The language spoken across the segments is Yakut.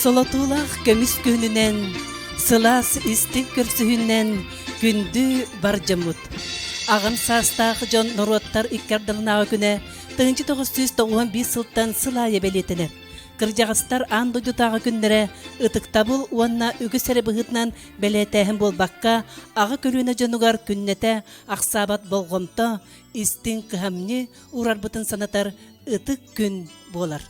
Солотуулаах көмүс күһүнүнэн, сылаас истиҥ көрсүһүүнэн күндү бар дьоммут. Аҕам саастаах дьон норуоттар икки ардыларынааҕы күнэ 1991 сылтан сыл аайы бэлиэтэнэр. Кырдьаҕастар аан дойдутааҕы күннэрэ ытыктабыл уонна үгүс эрэ быһыытынан бэлиэтээһин буолбакка, аҕа көлүөнэ дьонугар күннэтэ ахсаабат болҕомто, истиҥ кыһамньы уурарбытын санатар ытык күн буолар.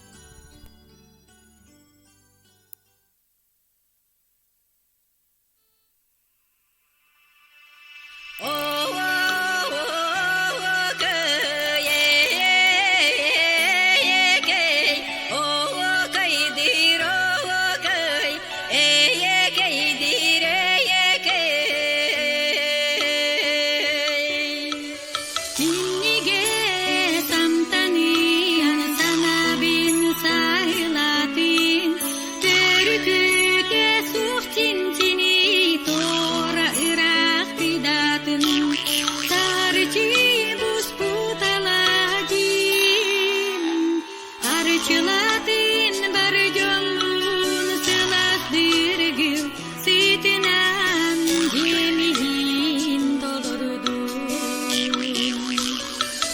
Синнигэс амтаныан санаабын саһылатын, төрүкүтэ суох чинчини туора ыраах тыдатын, сарычы буспут аладьын, арчылатын бар дьоммун сылаас дыргыл сытынан дьиэмиһин толордум.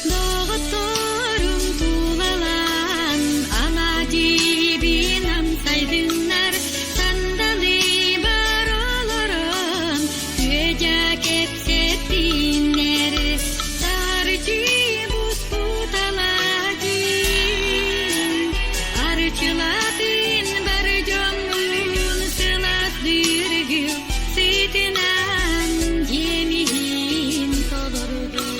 Доҕотторум тулалаан алаадьыбын амсайдыннар, сандалы бар олорон күөдьэ кэпсэттиннэр. Сарычы буспут алаадьын, арчылатын бар дьоммун сылаас дыргыл сытынан дьиэмиһин толордум.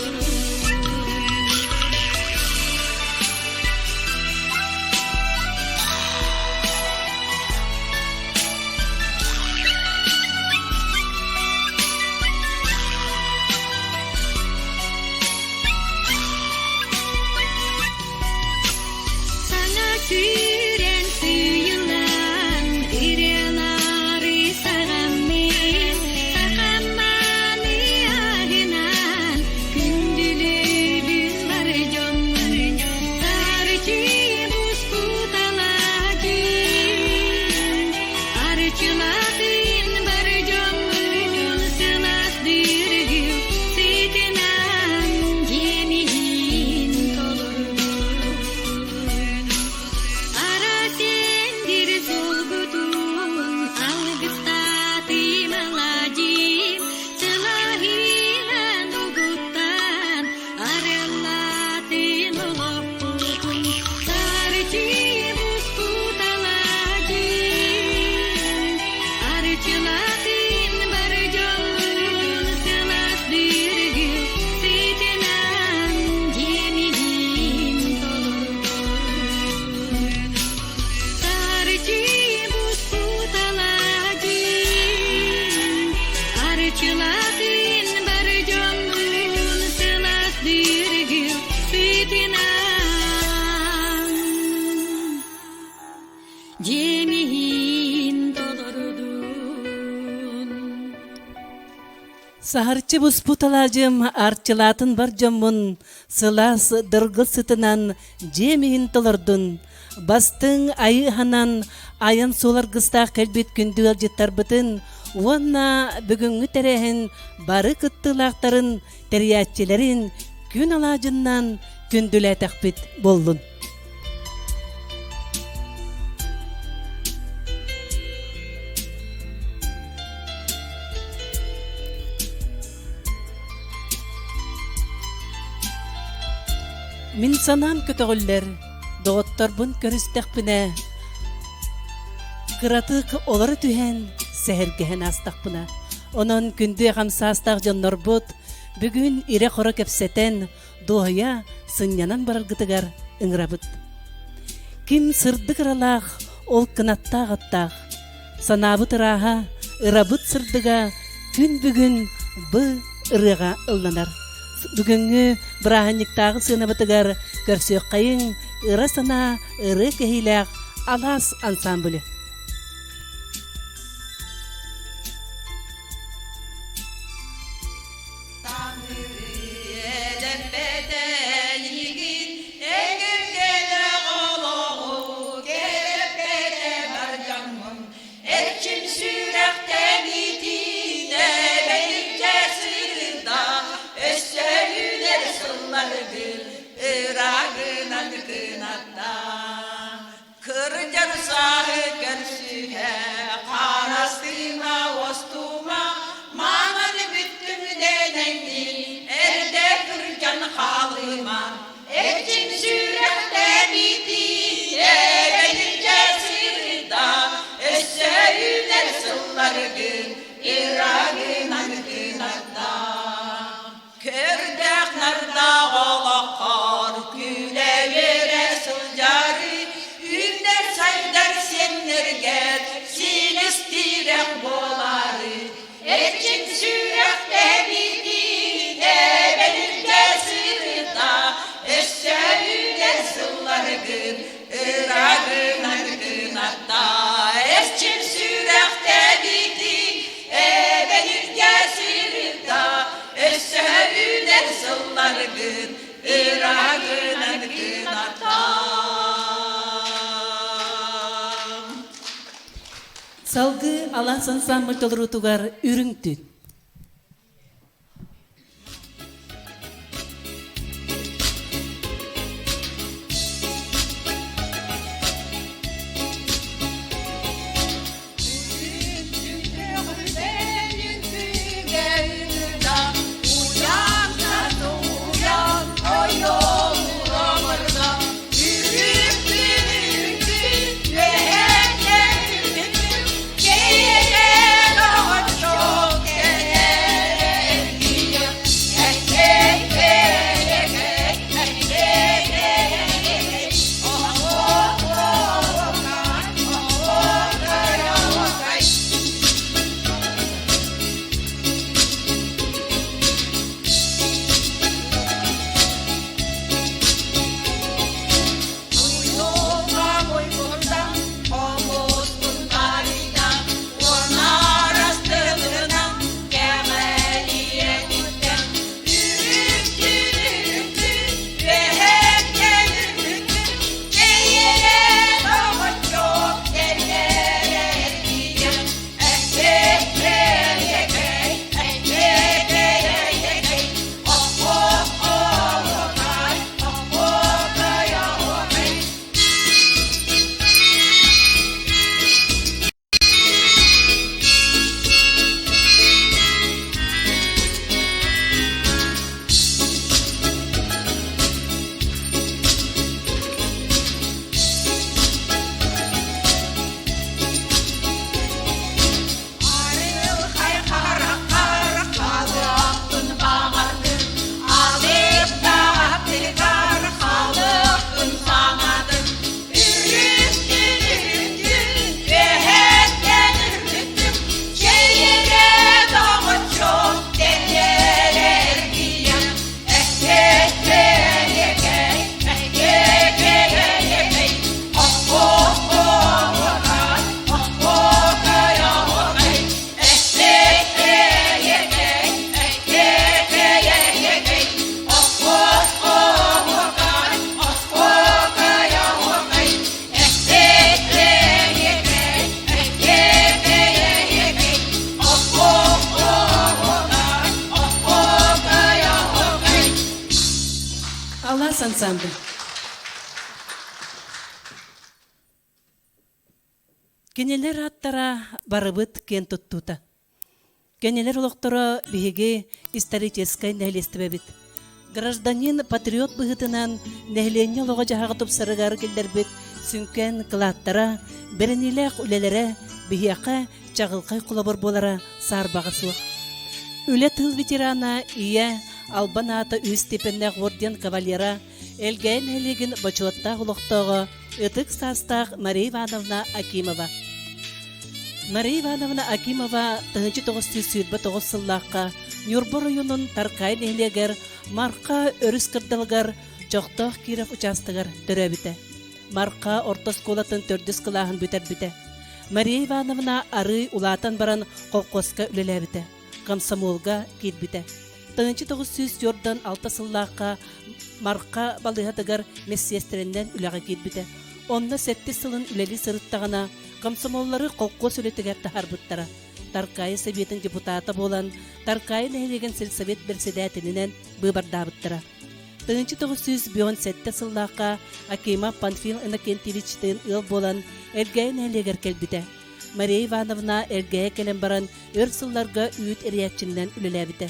Саҥа сүүрэн сыыйыллан, ырыалары саҕаммын, сахамманы аһынан, күндүлүүбүн бар дьоммун. Сарычы буспут алаадьын, арчылатын бар дьоммун сылаас дыргыл сытынан дьиэмиһин толордун. Ара сендир солгутун алгыстаатым аладьым, сылаһынан угуттан арыаллаатын олохпутун. Сарычы буспут аладьын, арчылатын бар дьоммун сылаас дыргыл сытынан дьиэмиһин толордун. Сарычы буспут аладьын, арчылатын бар дьоммун сылаас дыргыл сытынан дьиэмиһин толордун. Саһарчы буспут алаадьым арчылаатын бар дьоммун сылаас дыргыл сытынан дьиэм иһин толордун. Бастыҥ айыыһанан айан суол аргыстаах кэлбит күндү ыалдьыттарбытын уонна бүгүҥҥү тэрээһин бары кыттыылаахтарын, тэрийээччилэрин күн алаадьыннан күндүлээтэхпит буоллун. Мин санаам көтөҕүллэр, доҕотторбун көрүстэхпинэ, кыратык олоро түһэн, сэһэргэһэн аастахпына. Онон күндү аҕам саастаах дьоннорбут бүгүн ирэ-хоро кэпсэтэн, дуоһуйа сынньанан бараргытыгар ыҥырабыт. Ким сырдык ыралаах, ол кынаттаах аттаах. Санаабыт ырааһа, ырабыт сырдыга күн бүгүн бы ырыаҕа ылланар. Бүгүҥҥү бырааһынньыктааҕы сыанабытыгар көрсүөххэйиҥ ыра санаа ырыа кэһиилээх алаас ансамблы. Эгэлгэлэх олоҕу кэлэппэтэ бар дьоммун. хаалыма, Эрчим сүрэхтэниитин эбэлирдьэ сырыта, Өссө үүнэр сылларгын ырагынан кынатта. Көрдөөх нардаах олоххор күлэ-үөрэ сылдьары, Үүнэр сайдар сиэннэргэр силис тирэх буолары, Эрчим сүрэхтэниитин эбэлирдьэ сырыта, Өссө үүнэр сылларгын ырагынан кынатта. Эрчим сүрэхтэниитин эбэлирдьэ сырыта, Өссө үүнэр сылларгын ырагынан кынатта. Салгыы Алаас ансаамбыл толоруутугар Үрүҥ түүн. Алаас ансамбль. Кинилэр ааттара барыбыт киэн туттуута. Кинилэр олохторо биһиги историческай нэһилиэстибэбит. Гражданин патриот быһыытынан нэһилиэнньэ олоҕо-дьаһаҕа тупсарыгар киллэрбит сүҥкэн кылааттара, бэриниилээх үлэлэрэ биһиэхэ чаҕылхай холобур буолара саарбаҕа суох. Үлэ тыыл ветерана Ийэ албан аата үс степеннээх орден кавалера Элгээйи нэһилиэгин бочуоттаах олохтооҕо ытык саастаах Мария Ивановна Акимова. Мария Ивановна Акимова 1929 сыллаахха Ньурба оройуонун Таркаай нэһилиэгэр Марха өрүс кырдалыгар Чохтоох Киров учаастагар төрөөбүтэ. Марха орто оскуолатын төрдүс кылааһын бүтэрбитэ. Мария Ивановна арыый улаатан баран холкуоска үлэлээбитэ, комсомолга киирбитэ. 1946 сыллаахха Марха балыыһатыгар медсиэстэрэннэн үлэҕэ киирбитэ. Онно сэттис сылын үлэлии сырыттаҕына, комсомоллары холкуос үлэтигэр таһаарбыттара. Таркаайы Сэбиэтин депутата буолан, Таркаайы нэһилиэгин сельсовет бэрэссэдээтэлинэн быыбардаабыттара. 1997 сыллаахха Акимов Панфил Иннокентьевичтыын ыал буолан Элгээйи нэһилиэгэр кэлбитэ. Мария Ивановна Элгээйи кэлэн баран өр сылларга үүт эрийээччинэн үлэлээбитэ.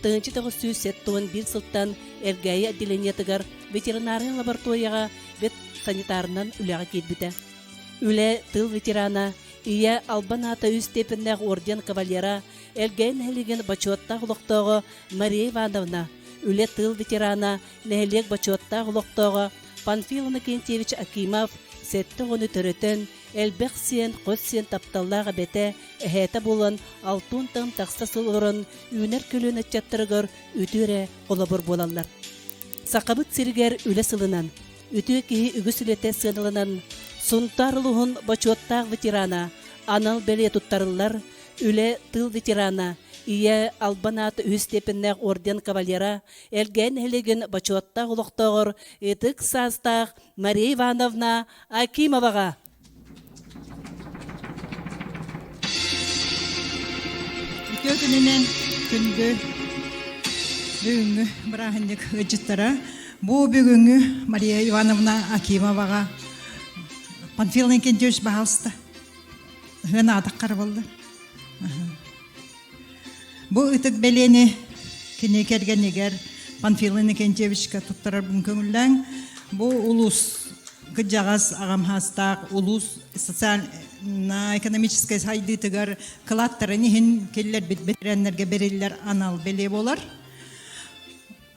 1971 сылтан Элгээйи отделениетыгар ветеринарнай лабораторияҕа ветсанитарынан үлэҕэ киирбитэ. Үлэ тыл ветерана, Ийэ Албан аата үс степеннээх орден кавалера, Элгээйи нэһилиэгин бочуоттаах олохтооҕо Мария Ивановна, үлэ тыл ветерана, нэһилиэк бочуоттаах олохтооҕо Панфил Иннокентьевич Акимов сэттэ оҕону төрөтөн, элбэх сиэн, хос сиэн тапталлаах эбэтэ, эһээтэ буолан алтыан тахса сыл олорон үүнэр көлүөнэ ыччаттарыгар үтүө эрэ холобур буолаллар. Сахабыт сиригэр үлэ сылынан, үтүө киһи үгүс үлэтэ сыаналанан, Сунтаар улууһун бочуоттаах ветерана анал бэлиэ туттарыллар, үлэ тыл ветерана, Ийэ Албан аат үһүс степеннээх орден кавалера, Элгээн нэһилиэгин бочуоттаах олохтооҕор ытык саастаах Мария Ивановна Акимоваҕа. Үтүө күнүнэн күндү бүгүҥҥү бырааһынньык ыалдьыттара. Бу бүгүҥҥү Мария Ивановна Акимоваҕа Панфил Инкентьевич баһаалыста. Ыһыан аатах харабыллар. Бу ытык бэлиэни кини кэргэнигэр Панфил Иннокентьевичка туттарарбын көҥүллээҥ. Бу улуус кырдьаҕас аҕам хаастаах улуус социально-экономическай сайдыытыгар кылааттарын иһин киллэрбит бэтэрээннэргэ бэриллэр анал бэлиэ буолар.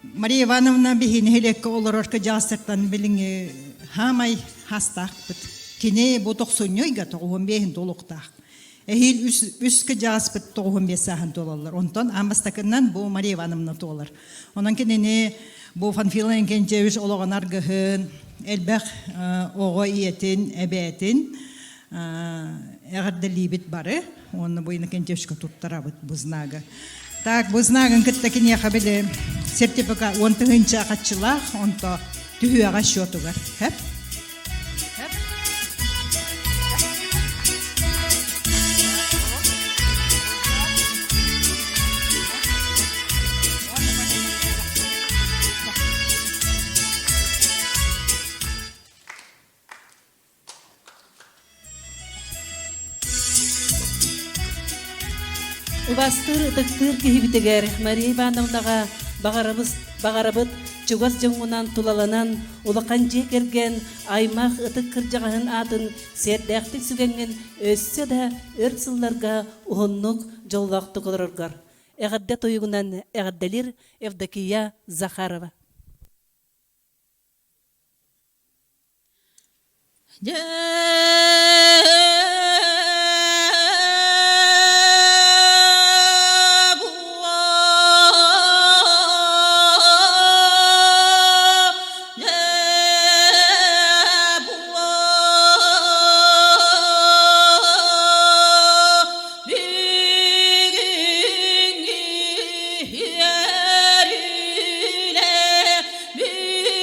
Мария Ивановна биһи нэһилиэккэ олорор кыдьаастартан билиҥҥи хаамай хаастаахпыт. Кини бу тохсунньу ыйга тоҕуһун биэһин туолуохтаах. Эһиил үс, үс кыдьааспыт 95 сааһын туолаллар. Онтон аан бастакынан бу Мария Ивановна туолар. Онон кинини бу Панфил Инкентьевич олоҕун аргыһын, элбэх оҕо ийэтин, эбээтин эҕэрдэлиибит бары. Уонна бу Иннокентьевичка туттарабыт бу знагы. Так, бу знагын кытта киниэхэ били сертификат уон тыһыынча хаччылаах, онто түһүөҕэ счетугар. Хэп? Убастыыр ытыктыыр киһибитигэр Мария Ивановнаҕа баҕарабыз, баҕарабыт чугас дьоҥҥунан тулаланан, улахан дьиэ кэргэн, аймах ытык кырдьаҕаһын аатын сиэрдээхтик сүгэҥҥин өссө да өр сылларга уһуннук, дьоллоохтук олороргор. Эҕэрдэ тойугунан эҕэрдэлиир Евдокия Захарова. Дьэ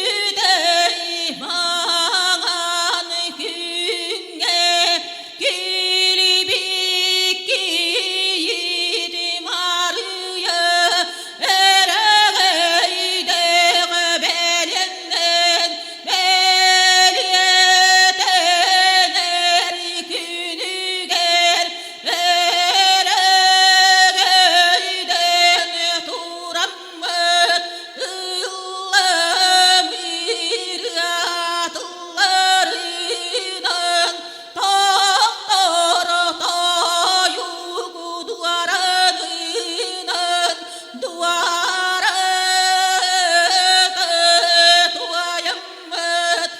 Бүтэй маҥан күҥҥэ килбик кийиит Маарыйа эрэгэйдээх бэлиэннэн бэлиэтэнэр күнүгэр эрэгэйдэн тураммыт Ылламыыр тохтор тойугу дуоранынан дуарата туайаммыт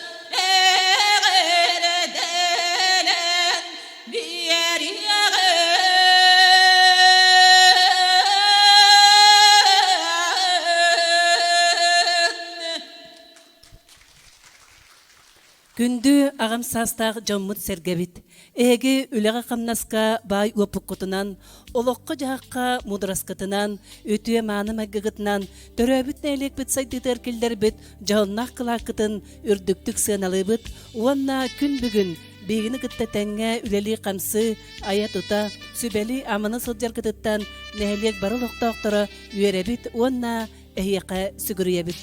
эҕэрдэлэн Күндү аҕам саастаах дьоммут-сэргэбит, эһиги үлэҕэ-хамнаска баай уопуккутунан, олоххо-дьаһахха муудараскытынан, үтүө-мааны майгыгытынан төрөөбүт нэһилиэкпит сайдыытыгар киллэрбит дьоһуннаах кылааккытын үрдүктүк сыаналыыбыт уонна күн бүгүн Биһигини кытта тэҥҥэ үлэлии-хамсыы, айа-тута, сүбэлии-аманы сылдьаргытыттан нэһилиэк бары олохтоохторо үөрэбит уонна эһиэхэ сүгүрүйэбит.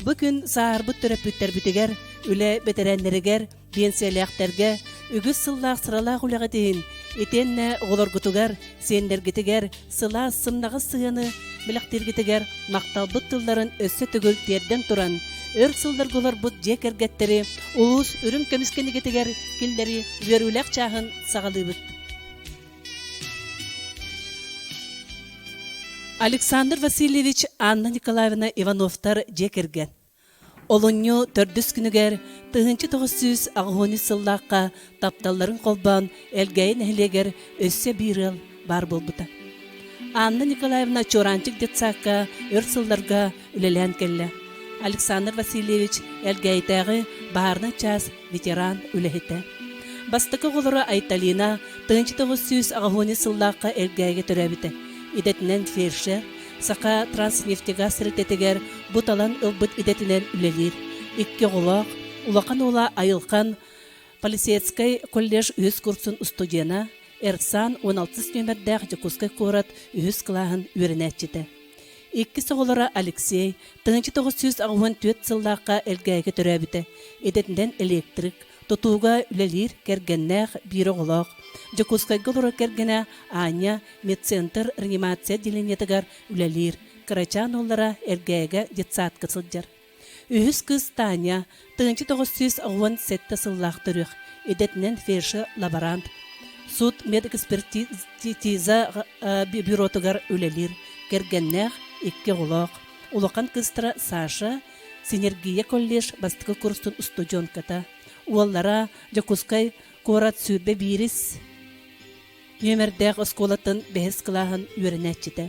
Бу күн сааһырбыт төрөппүттэрбитигэр, Үлэ бэтэрээннэригэр, биэнсийэлээхтэргэ үгүс сыллаах сыралаах үлэҕит иһин, итиэннэ оҕолоргутугар, сиэннэргитигэр сылаас, сымнаҕас сыһыаны бэлэхтииргитигэр махталбыт тылларын өссө төгүл тиэрдэн туран, өр сылларга олорбут дьиэ кэргэттэри улуус үрүҥ көмүс кинигэтигэр киллэрии үөрүүлээх чааһын саҕалыыбыт. Александр Васильевич, Анна Николаевна Ивановтар дьиэ кэргэн. Олунньу төрдүс күнүгэр 1983 сыллаахха тапталларын холбоон Элгээйи нэһилиэгэр өссө биир ыал баар буолбута. Анна Николаевна Чуораанчык детсадка өр сылларга үлэлээн кэллэ. Александр Васильевич Элгээйитээҕи баһаарынай чаас ветеран үлэһитэ. Бастакы оҕолоро Айталина 1980 сыллаахха Элгээйигэ төрөөбүтэ. Идэтинэн фельдшер, Саха Транснефтегаз тэрилтэтигэр бу талан ылбыт идэтинэн үлэлиир. Икки оҕолоох, улахан уола Айылхан полицейскай колледж үһүс курсун устудьуона, Эрсан 16 нүөмэрдээх Дьокуускай куорат үһүс кылааһын үөрэнээччитэ. Иккис оҕолоро Алексей 1984 сыллаахха Элгээйигэ төрөөбүтэ. Идэтинэн электрик, тутууга үлэлиир кэргэннээх биир оҕолоох. Дьокуускайга олорор кэргэнэ Аня медцентр реанимация отделениетыгар үлэлиир, кырачаан уоллара Эргээгэ детсадка сылдьар. Үһүс кыыс Таня 1997 сыллаах төрүөх, идэтинэн фельдшер-лаборант, суд медэкспертиза бюротугар үлэлиир, кэргэннээх, икки оҕолоох. Улахан кыыстара Саша Синергия колледж бастакы курсун устудьуонката. Уоллара Дьокуускай куорат 21 Нүөмэрдээх оскуолатын бэһис кылааһын үөрэнээччитэ.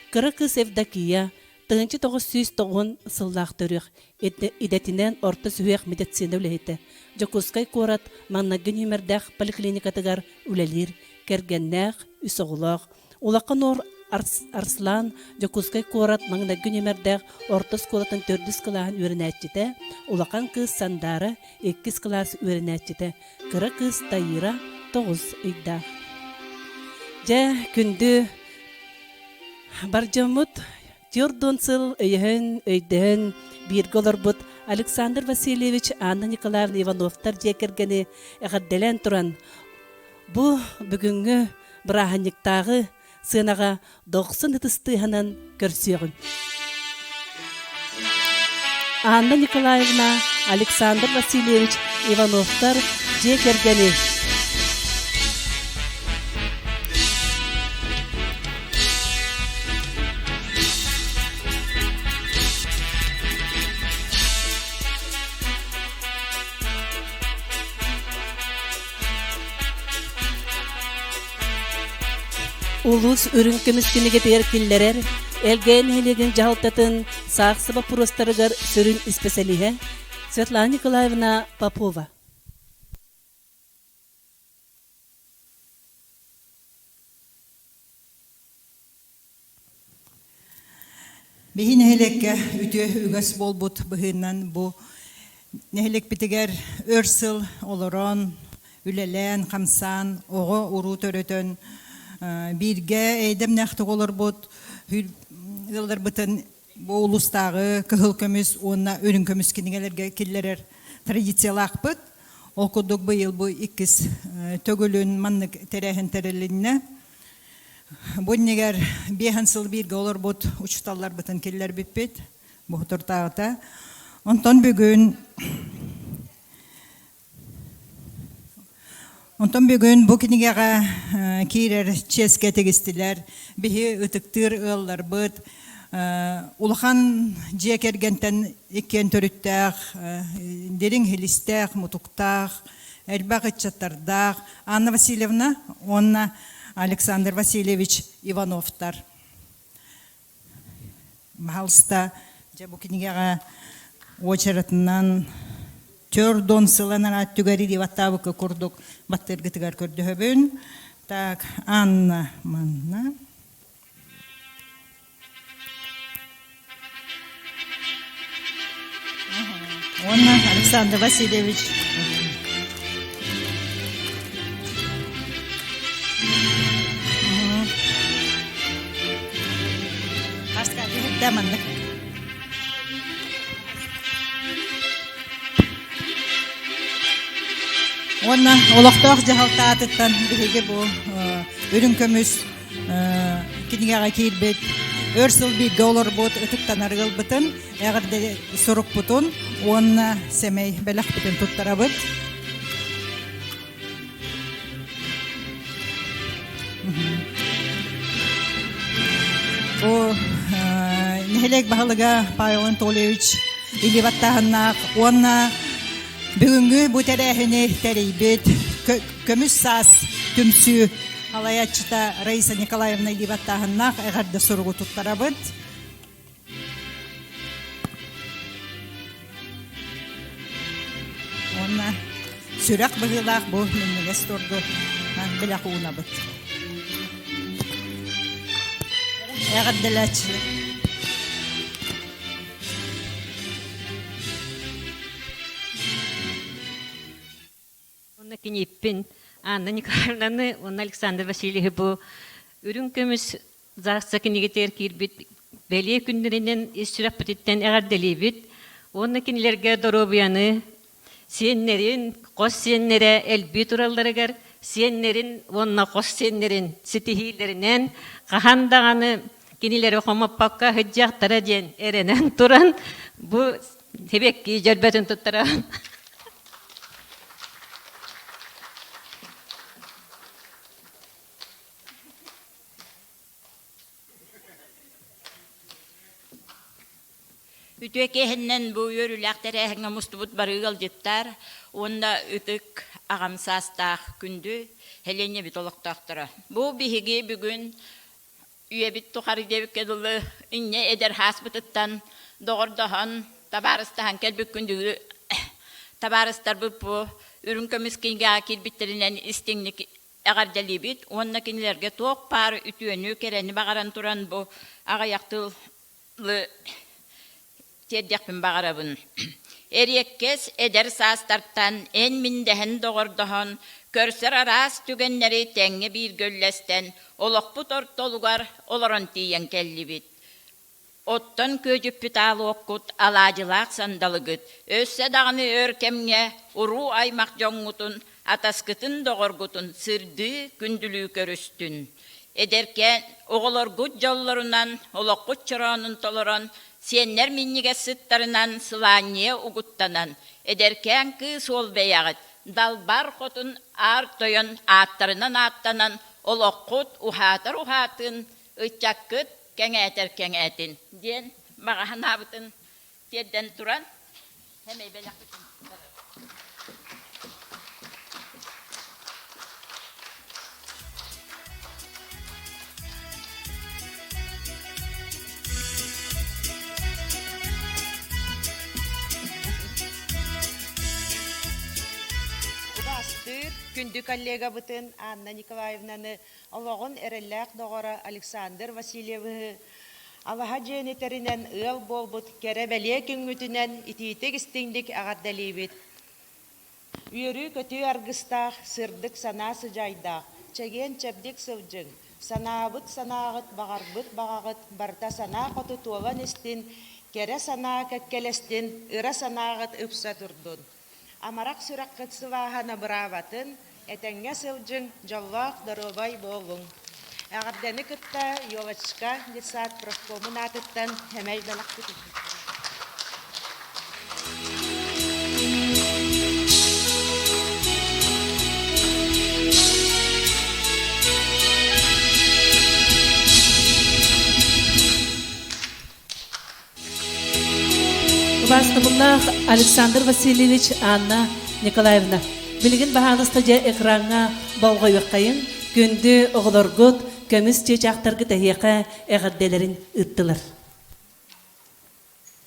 Кыра кыыс Евдокия 1990 сыллаах төрүөх, идэтинэн орто сүһүөх медицина үлэһитэ. Дьокуускай куорат маҥнайгы нүөмэрдээх поликлиникатыгар үлэлиир, кэргэннээх, үс оҕолоох. Улахан ор Арслан Дьокуускай куорат маҥнайгы нүөмэрдээх орто оскуолатын төрдүс кылааһын үөрэнээччитэ, улахан кыыс Сандаара иккис кылаас үөрэнээччитэ. Кыра кыыс Таира 9 ыйдаах. Дьэ, күндү бар дьоммут, түөрт сыл өйөһөн, өйдөһөн бииргэ олорбут Александр Васильевич, Анна Николаевна Ивановтар дьиэ кэргэни эҕэрдэлээн туран, бу бүгүҥҥү бырааһынньыктааҕы сыанаҕа дохсун ытыс тыаһынан көрсүөҕүҥ. Анна Николаевна, Александр Васильевич Ивановтар дьиэ кэргэни Улуус үрүҥ көмүс кинигэтигэр киллэрэр Элгээйи нэһилиэгин дьаһалтатын саахса боппуруостарыгар сүрүн испэсэлииһэ Светлана Николаевна Попова. Биһи нэһилиэккэ үтүө үгэс буолбут быһыынан бу нэһилиэкпитигэр өр сыл олорон, үлэлээн, хамсаан, оҕо уруу төрөтөн, бииргэ эйдэмнээхтик олорбут ыалларбытын бу улуустааҕы кыһыл көмүс уонна үрүҥ көмүс кинигэлэргэ киллэрэр традициялаахпыт. Ол курдук быйыл бу иккис төгүлүн маннык тэрээһин тэрилиннэ. Бу иннигэр биэһэн сыл бииргэ олорбут учууталларбытын киллэрбиппит бу туртааҕыта. Онтон бүгүн Онтон бүгүн бу кинигэҕэ киирэр чиэскэ тигистилэр, биһи ытыктыыр ыалларбыт, улахан дьиэ кэргэнтэн иккиэн төрүттээх, дириҥ хилистээх, мутуктаах, элбэх ыччаттардаах Анна Васильевна уонна Александр Васильевич Ивановтар. Пожалуйста, дьэ бу кинигэҕэ уочаратынан төрдон сыланар түгэри диэбаттаабыкка курдук баттыыргытыгар көрдөһөбүн. Так, Анна манна. Уонна Александр Васильевич. Маннык. Уонна олохтоох дьаһалта аатыттан биһиги бу үрүҥ көмүс кинигэҕэ киирбит өр сыл бииргэ олорбут ытыктанар ыалбытын эҕэрдэ сурукпутун уонна сэмэй бэлэхпитин туттарабыт. Бу нэһилиэк баһылыга Павел Анатольевич илии баттааһыннаах уонна бүгүҥҥү бу тэрээһини тэрийбит Көмүс саас түмсүү салайааччыта Раиса Николаевна илии баттааһыннаах эҕэрдэ суругу туттарабыт. Уонна сүрэх быһыылаах бу минньигэс торду бэлэх уунабыт. Эҕэрдэлээччилэр. Уонна кинииппин Анна Николаевнаны уонна Александр Васильевиһы бу үрүҥ көмүс ЗАГСа кинигэтигэр киирбит бэлиэ күннэринэн ис сүрэхпититтэн эҕэрдэлиибит уонна кинилэргэ доруобуйаны, сиэннэрин, хос сиэннэрэ элбии туралларыгар сиэннэрин уонна хос сиэннэрин ситиһиилэринэн хаһан даҕаны кинилэри хомоппокко сылдьыахтара диэн эрэнэн туран бу сибэкки дьөрбөтүн туттарабын. Үтүө киэһэннэн бу үөрүүлээх тэрээһиҥҥэ мустубут бары ыалдьыттар уонна ытык аҕам саастаах күндү Хеленебит олохтоохторо. Бу биһиги бүгүн үйэбит тухары диэбиккэ дылы инньэ эдэр ааспытыттан доҕордоһон, табаарыстаһан кэлбит күндү табаарыстарбыт бу үрүҥ көмүс кинигэҕэ киирбиттэринэн истиҥник эҕэрдэлиибит уонна кинилэргэ туох баар үтүөнү, кэрэни баҕаран туран бу аҕыйах тылы тиэрдиэхпин баҕарабын. Эриэккэс эдэр саастартан эн-мин дэһэн доҕордоһон, көрсөр араас түгэннэри тэҥҥэ бииргэ үллэстэн, олохпут ортолугар олорон тиийэн кэллибит. Оттон күөдьүппүт аалуоккут, алаадьылаах сандалыгыт, өссө даҕаны өр кэмҥэ уруу-аймах дьоҥҥутун, атаскытын-доҕоргутун сырдыы, күндүлүү көрүстүн. Эдэркээн оҕолоргут дьоллорунан, олоххут чороонун толорон, сиэннэр минньигэс сыттарынан сылаанньыйа угуттанан, эдэркээн кыыс уол бэйэҕит, далбар хотун аар тойон ааттарынан ааттанан, олоххут уһаатар уһаатын, ыччаккыт кэҥээтэр кэҥээтин диэн баҕа санаабытын тиэрдэн туран, сэмэй бэлэхпитин Убаастыыр күндү коллегабытын Анна Николаевнаны олоҕун эрэллээх доҕоро Александр Васильевиһы алаһа дьиэни тэринэн ыал буолбут кэрэ-бэлиэ күҥҥүтүнэн итиитик-истиҥник эҕэрдэлиибит! Үөрүү-көтүү аргыстаах, сырдык санаа сыдьаайдаах, чэгиэн-чэбдик сылдьыҥ, санаабыт санааҕыт, баҕарбыт баҕаҕыт барыта санаа хоту туолан истин, кэрэ санаа кэккэлэстин, ыра санааҕыт ыпса турдун! Амарах сүрэххит сылааһа абыраабатын, этэҥҥэ сылдьыҥ, дьоллоох доруобай буолуҥ! Эҕэрдэни кытта Елочка детсад профкомун аатыттан сэмэй бэлэхпит Убаастабыллаах Александр Васильевич, Анна Николаевна, билигин баһаалыста дьэ экраҥҥа болҕойуоххайын, күндү оҕолоргут көмүс чыычаахтаргыт эһиэхэ эҕэрдэлэрин ыыттылар.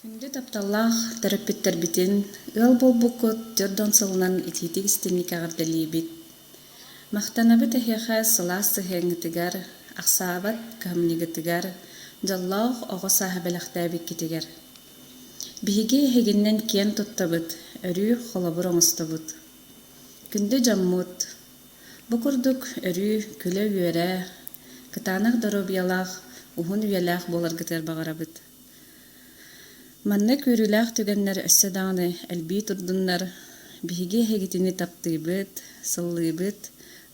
Күндү тапталлаах төрөппүттэрбитин, ыал буолбуккут 40 сылынан итиитик истиҥник эҕэрдэлиибит. Махтанабыт эһиэхэ сылаас сыһыаҥҥытыгар, ахсаабат кыһамньыгытыгар, дьоллоох оҕо сааһа бэлэхтээбиккитигэр. Биһиги эһигиннэн киэн туттабыт, өрүү холобур оҥостобут. Күндү дьоммут, бу курдук өрүү күлэ-үөрэ, кытаанах доруобуйалаах, уһун үйэлээх буоларгытыгар баҕарабыт. Маннык үөрүүлээх түгэннэр өссө даҕаны элбии турдуннар. Биһиги эһигитини таптыыбыт, сыллыыбыт,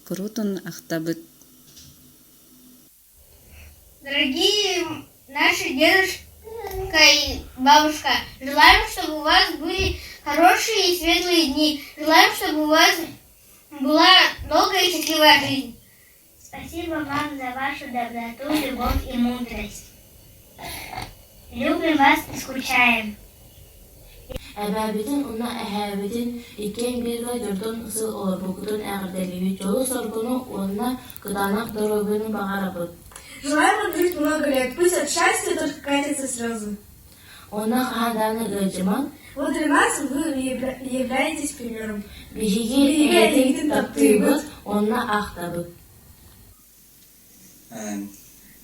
куруутун ахтабыт. Дорогие наши дедушка и бабушка, желаем, чтобы у вас были хорошие и светлые дни. Желаем, чтобы у вас была долгая и счастливая жизнь. Спасибо вам за вашу доброту, любовь и мудрость. Любим вас и скучаем. Эбээбитин уонна эһээбитин иккиэн бииргэ дьонтон сыл олорбуккутун эҕэрдэлиибит, дьолу-соргуну уонна кытаанах доруобуйаны баҕарабыт. Желаем вам жить много лет, пусть от счастья только катятся слезы. Уонна хаһан даҕаны ыалдьымаҥ. Вот для нас вы являетесь примером. Биһиги эйигин таптыыбыт уонна ахтабыт.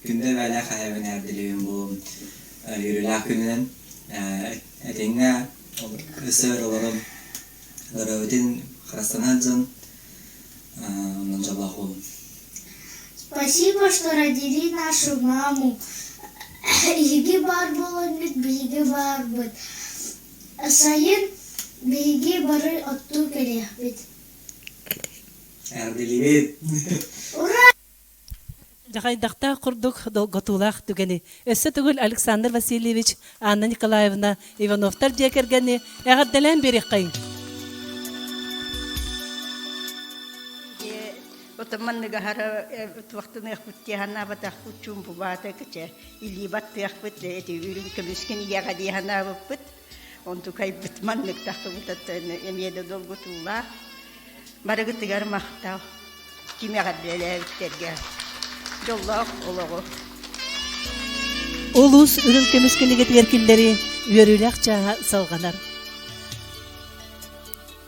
Күндү эбээлээх эһээбин эҕэрдэлиибин бу үөрүүлээх күнүнэн этэҥҥэ өссө өр олорон доруобуйатын харыстанар дьон онон дьоллоох буолун. Спасибо, что родили нашу маму. Эһиги баар буоламмыт, биһиги баарбыт. Сайын биһиги бары оттуу кэлиэхпит. Эҕэрдэлиибит! Ура! Дьаҕайдахтаах курдук долготуулаах түгэни өссө төгүл Александр Васильевич, Анна Николаевна Ивановтар дьиэ кэргэни эҕэрдэлээн биэриэххэйиҥ. Отомманныга хара туохтаныахпыт тиэханаабатахпыт чуумпубаата кыча илии баттыахпыт эти үрүҥ көмүскүн ийэҕэ дии санаабыппыт онтукайбыт маннык тахсыбытаттан эмиэ да долгутуулаах Барыгытыгар махтал, ким эҕэрдэлээбиттэргэ дьоллоох олоҕу. Улуус үрүҥ көмүс кинигэтигэр киллэри үөрүүлээх чааһа салҕанар.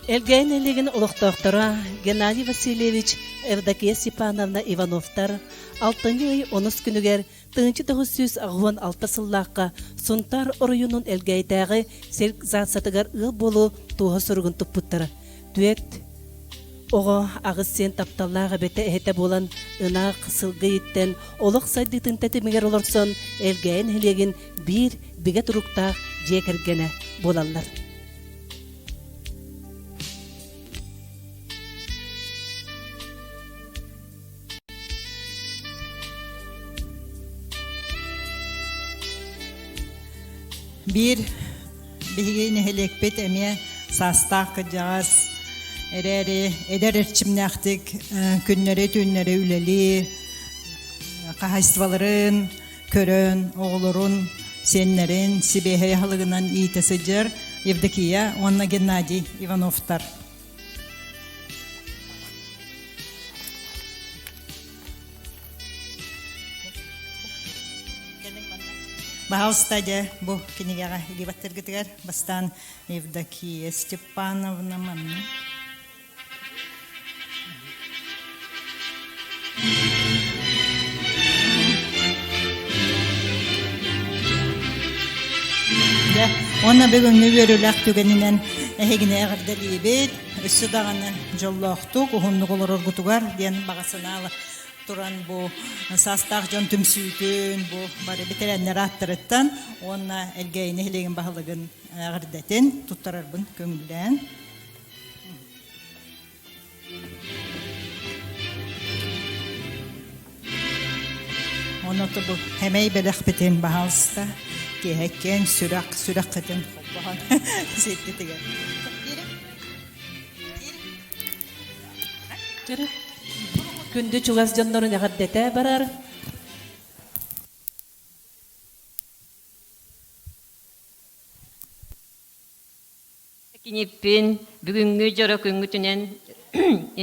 Элгээйи нэһилиэгин олохтоохторо Геннадий Васильевич, Евдокия Степановна Ивановтар алтынньы ый онус күнүгэр 1986 сыллаахха Сунтаар оройуонун Элгээйитээҕи сельзацатыгар ыал буолуу туоһа суругун туппуттара. Түөрт оҕо аҕыс сиэн тапталлаах эбэтэ эһэтэ буолан ынах, сылгы ииттэн, олох сайдыытын тэтимигэр олорсон Элгээйи нэһилиэгин биир бигэ туруктаах дьиэ кэргэнэ буолаллар. Биир биһиги нэһилиэкпит эмиэ саастаах кырдьаҕас эрээри эдэр эрчимнээхтик күннэри-түүннэри үлэлии, хаһаайыстыбаларын көрөн, оҕолорун, сиэннэрин сибиэһэй аһылыгынан иитэ сылдьар Евдокия уонна Геннадий Ивановтар. Баһаалыста дьэ бу кинигэҕэ илии бастаан Евдокия Степановна манна. Дьэ, уонна бүгүҥҥү үөрүүлээх түгэнинэн эһигини эҕэрдэлиибит, өссө даҕаны дьоллоохтук, уһуннук олороргутугар диэн баҕа санаалар туран бу саастаах дьон түмсүүтүн, бу бары бэтэрээннэр ааттарыттан уонна Элгээйи нэһилиэгин баһылыгын эҕэрдэтин туттарарбын көҥүллээн. Онно бу хэмэй бэлэхпитин баһаалыста киэһэккэн сүрэх сүрэххитин холбоһон сиргитигэр. Күндү чугас дьоннорун эҕэрдэтэ барар. Киниппин бүгүҥҥү дьоро күҥҥүтүнэн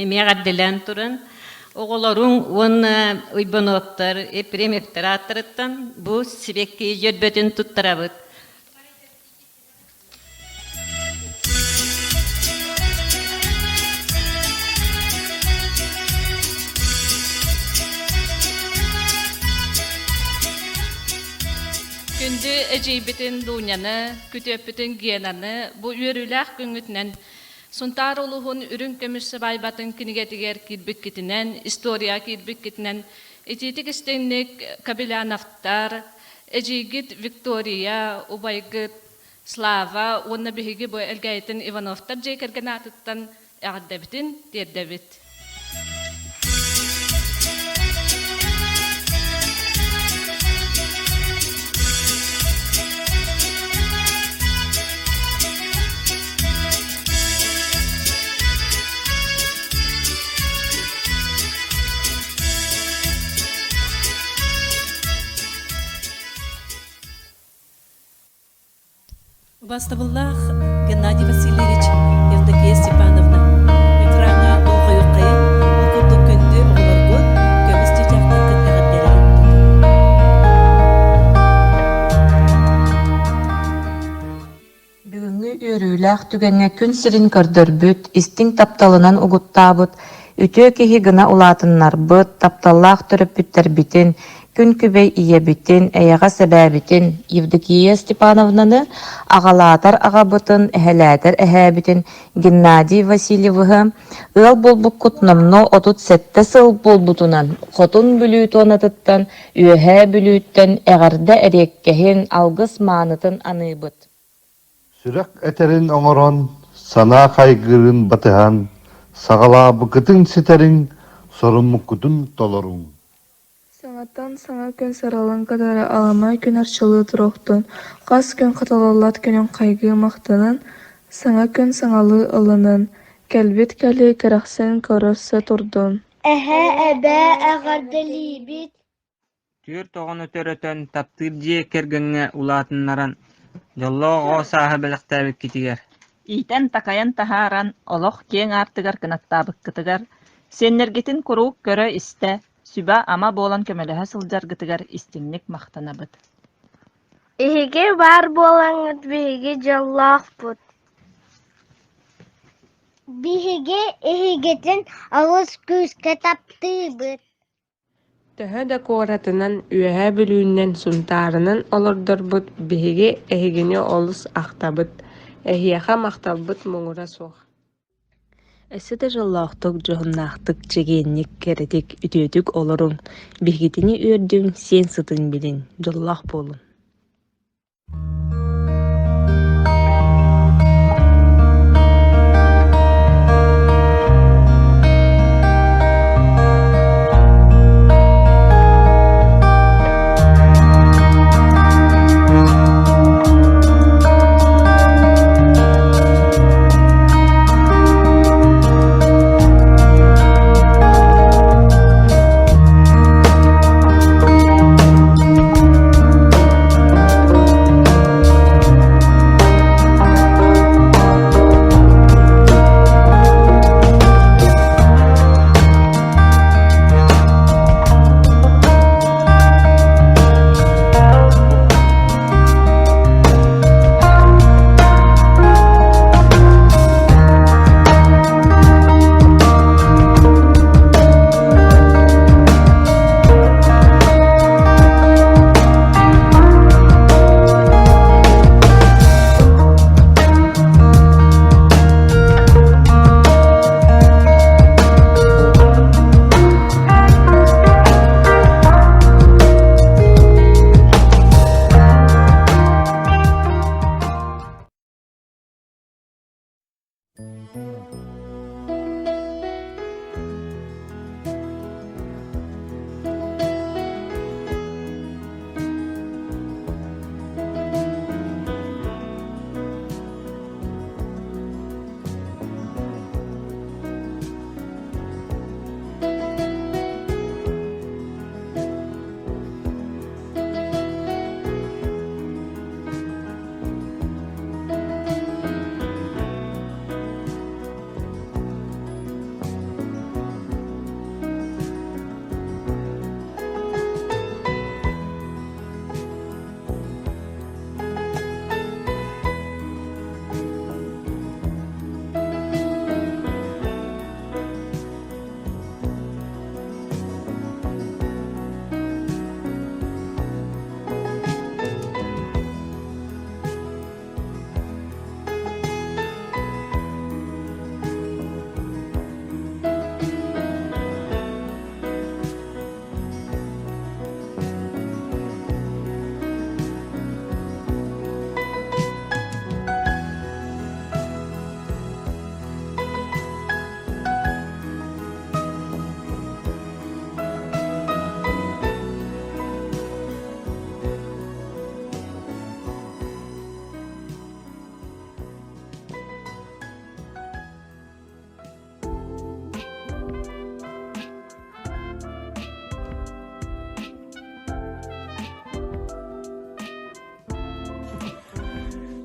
эмиэ эҕэрдэлээн туран, оҕолоруҥ уонна Уйбануоптар, Епремевтэр ааттарыттан бу сибэкки дьөрбөтүн туттарабыт. Күндү эдьиийбитин Дуняны, күтүөппүтүн Генаны бу үөрүүлээх күҥҥүтүнэн Сунтаар улууһун үрүҥ көмүс сыбаайбатын кинигэтигэр киирбиккитинэн, история киирбиккитинэн итиитик истиҥник Кобеляновтар, эдьиийгит Виктория, убайгыт. Слава уонна биһиги бу Элгээйитин Ивановтар дьиэ кэргэн аатыттан эҕэрдэбитин тиэрдэбит. Убаастабыллаах Геннадий Васильевич, Евдокия Степановна, экраҥҥа болҕойуоххайыҥ, ол курдук күндү оҕолоргут көмүс чыычаахтаргыт эҕэрдэлэрин тутуҥ. Бүгүҥҥү үөрүүлээх түгэҥҥэ күн сирин көрдөрбүт, истиҥ тапталынан угуттаабыт, үтүө киһи гына улаатыннарбыт, тапталлаах төрөппүттэрбитин, күн күбэй ийэбитин, эйэҕэс эбээбитин Евдокия Степановнаны, аҕалаатар аҕабытын, эһэлээтэр эһээбитин Геннадий Васильевиһы ыал буолбуккут номнуо 37 сыл буолбутунан Хотун Бүлүү туонатыттан, Үөһээ Бүлүүттэн эҕэрдэ эриэккэһин, алгыс маанытын аныыбыт. Сүрэх этэрин оҥорон, санаа хайгыырын батыһан, саҕалаабыккытын ситэриҥ, соруммуккутун толоруҥ. Саҥаттан саҥа күн саралын кытары аламай күн арчылыы туруохтун, хас күн хатылыллар күнүн хайгыы махтанан, саҥа күн саҥалыы ылынан, кэлбит кэлиэ кэрэхсээн көрсө турдун. Эһээ, эбээ эҕэрдэлиибит Түөрт оҕону төрөтөн, таптыыр дьиэ кэргэҥҥэ улаатыннаран, дьоллоох оҕо сааһы бэлэхтээбиккитигэр Иитэн-такайан таһааран, олох киэҥ аартыгар кынаттаабыккытыгар, сиэннэргитин куруук көрө-истэ, сүбэ-ама буолан көмөлөһө сылдьаргытыгар истиҥник махтанабыт. Эһиги баар буолаҥҥыт биһиги дьоллоохпут. Биһиги эһигитин олус күүскэ таптыыбыт. Төһө да куоратынан, Үөһээ Бүлүүнэн, Сунтаарынан олордорбут, биһиги эһигини олус ахтабыт, эһиэхэ махталбыт муҥура суох. Өссө да дьоллоохтук, дьоһуннаахтык, чэгиэнник, кэрэтик, үтүөтүк олоруҥ, биһигитини үөрдүҥ, сиэн сытын билиҥ, дьоллоох буолуҥ.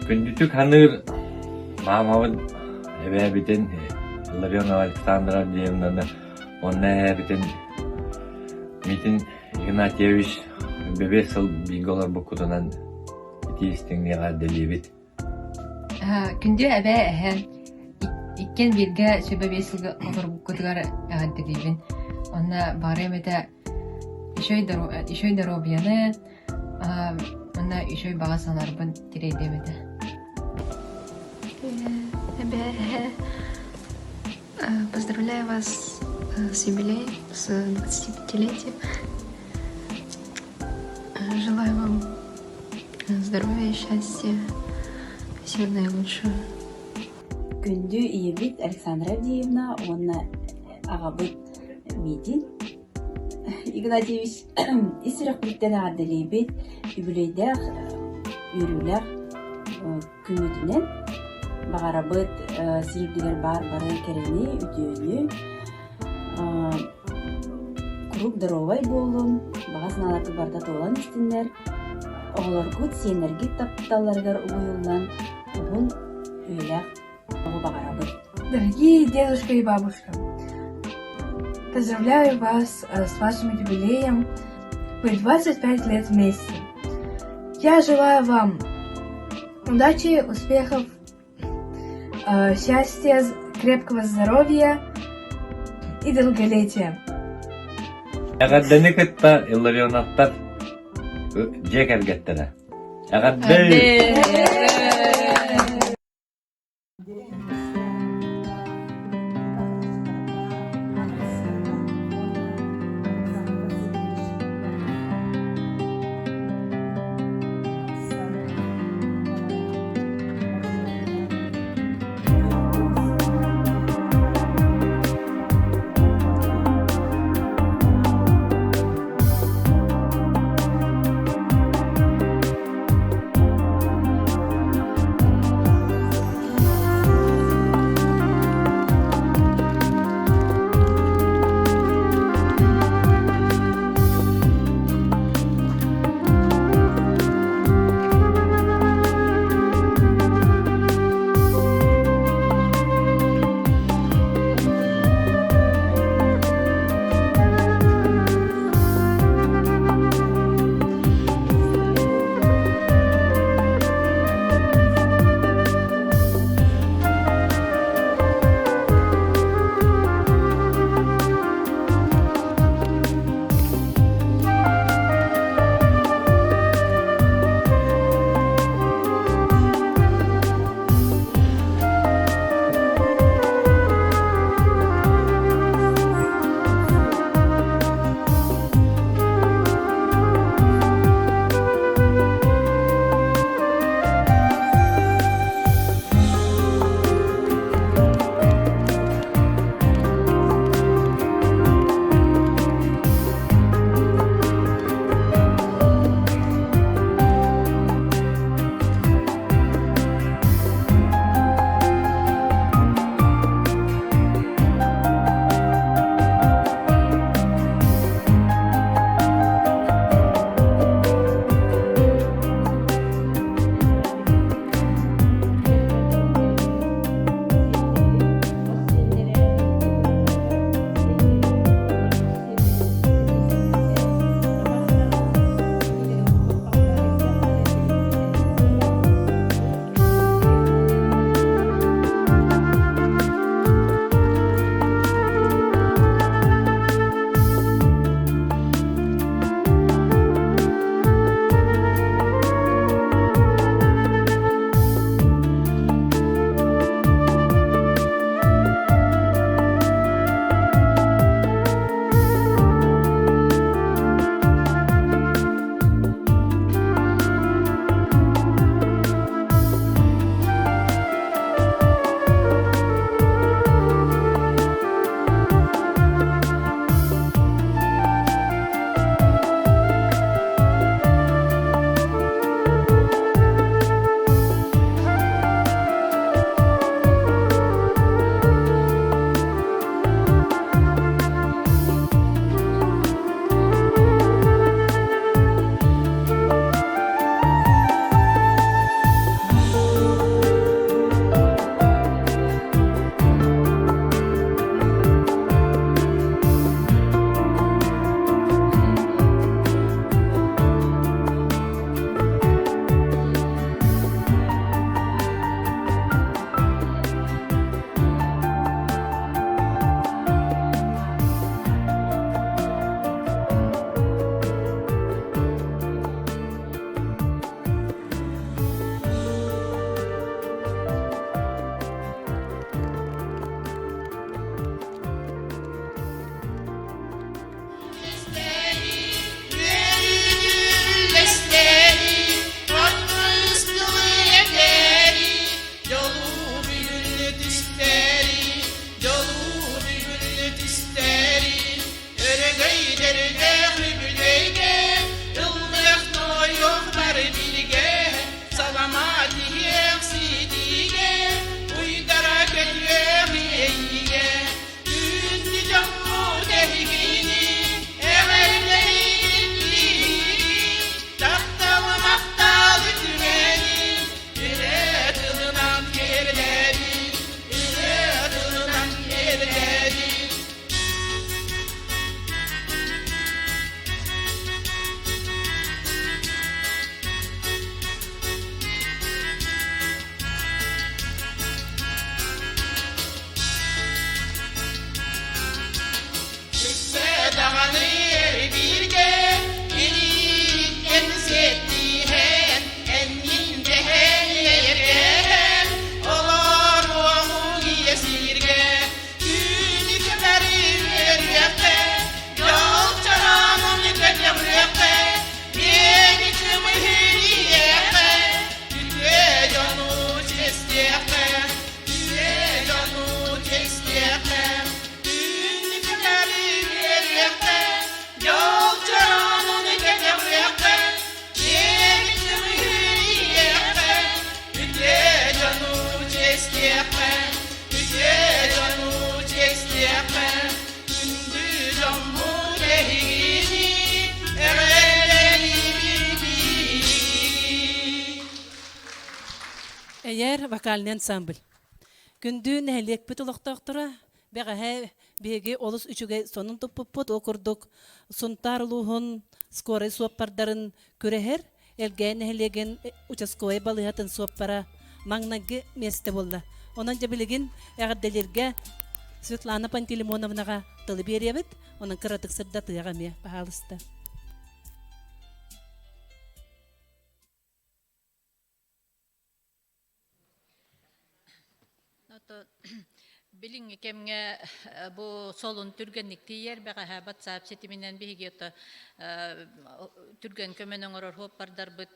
Күндүтүк саныыр маамабын эбээбитин Илларионова Александра Андреевнаны уонна эһээбитин Митин Игнатьевич бэбиэс сыл бииргэ олорбуккутунан итии истиҥник эҕэрдэлиибит. Күндү эбээ эһэ иккиэн бииргэ сүбэ биэс сылга олорбуккутугар эҕэрдэлиибин. Онно баарыам этэ үчүгэй доруобуйаны, уонна үчүгэй баҕа санаарбын тириэрдиэм этэ. Эбээ эһэ поздравляю вас с юбилеем, с 25-летием. Желаю вам здоровья, счастья, всего наилучшего. Күндү ийэбит Александра Авдеевна уонна аҕабыт Митин Игнатьевич ис сүрэхпиттэн эҕэрдэлиибит, үбүлүөйдээх үөрүүлээх күҥҥүтүнэн баҕарабыт сир үрдүгэр баар бары кэрэни, үтүөнү, куруук доруобай буолун, баҕа санааларгыт барыта туолан истиннэр, оҕолоргут, сиэннэргит тапталларыгар угуйуллан уһун үйэлээх оҕо баҕарабыт. Дорогие дедушка и бабушка, поздравляю вас с вашим юбилеем. Вы 25 лет вместе. Я желаю вам удачи, успехов, счастья, крепкого здоровья и долголетия. Эҕэрдэни кытта Илларионовтар дьиэ кэргэттэрэ. Эҕэрдэ! Чиэстиэххэ, үтүө дьону чиэстиэххэ, күндү дьоммут эһигини эҕэрдэлиибит биһиги. Эйэр вокальный ансамбль. Күндү нэһилиэкпит олохтоохторо бэҕэһээ биһиги олус үчүгэй сонун туппуппут. Ол курдук Сунтаар улууһун скорай суоппардарын күрэһэр Элгээйи нэһилиэгин участковай балыыһатын суоппара маҥнайгы миэстэ буолла. Онон дьэ билигин эҕэрдэлииргэ Светлана Пантелеймоновнаҕа тылы биэриэбит. Онон кыратык сырдатыаҕа эмиэ, баһаалыста. Билиҥҥи кэмҥэ бу солун түргэнник тиийэр бэҕэһээ WhatsApp ситиминэн биһиги ото түргэн көмөнү оҥорор суоппардарбыт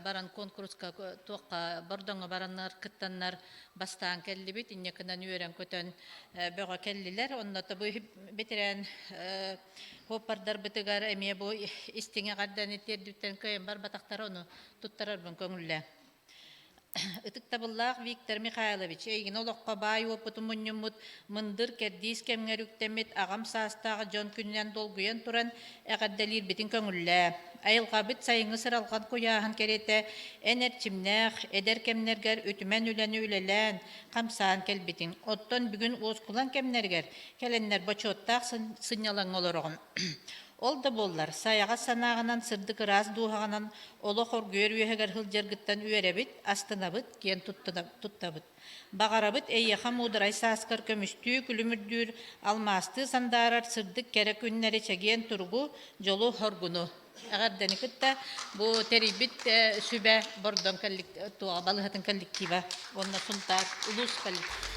баран куонкуруска туохха Бордоҥҥо бараннар кыттаннар бастаан кэллибит инньэ гынан үөрэн-көтөн бөҕө кэллилэр онно бу бэтэрээн суоппардарбытыгар эмиэ бу истиҥ эҕэрдэни тиэрдибиттэн кыайан барбатахтара ону туттарарбын көҥүллээ Ытыктабыллаах Виктор Михайлович, эйигин олоххо баай уопуту мунньуммут, мындыр кэрдиис кэмҥэр үктэммит аҕам саастаах дьон күнүнэн долгуйан туран эҕэрдэлиирбитин көҥүллээ. Айылҕабыт сайыҥҥы сыралҕан куйааһын кэриэтэ эн эрчимнээх, эдэр кэмнэргэр үтүмэн үлэни үлэлээн, хамсаан кэлбитиҥ. Оттон бүгүн уоскулаҥ кэмнэригэр кэлэннэр бочуоттаах сынньалаҥҥа олороҕун. Ол да буоллар, сайаҕас санааҕынан, сырдык ыраас дууһаҕынан олох оргуйар үөһэгэр сылдьаргыттан үөрэбит, астынабыт, киэн туттабыт. Баҕарабыт эйиэхэ муударай сааскар көмүстүү күлүмүрдүүр, алмаастыы сандаарар сырдык кэрэ күннэри чэгиэн туругу, дьолу-соргуну. Эҕэрдэни кытта бу тэрийбит сүбэ Бордоҥ балыыһатын коллектива уонна Сунтаар улуус коллектива.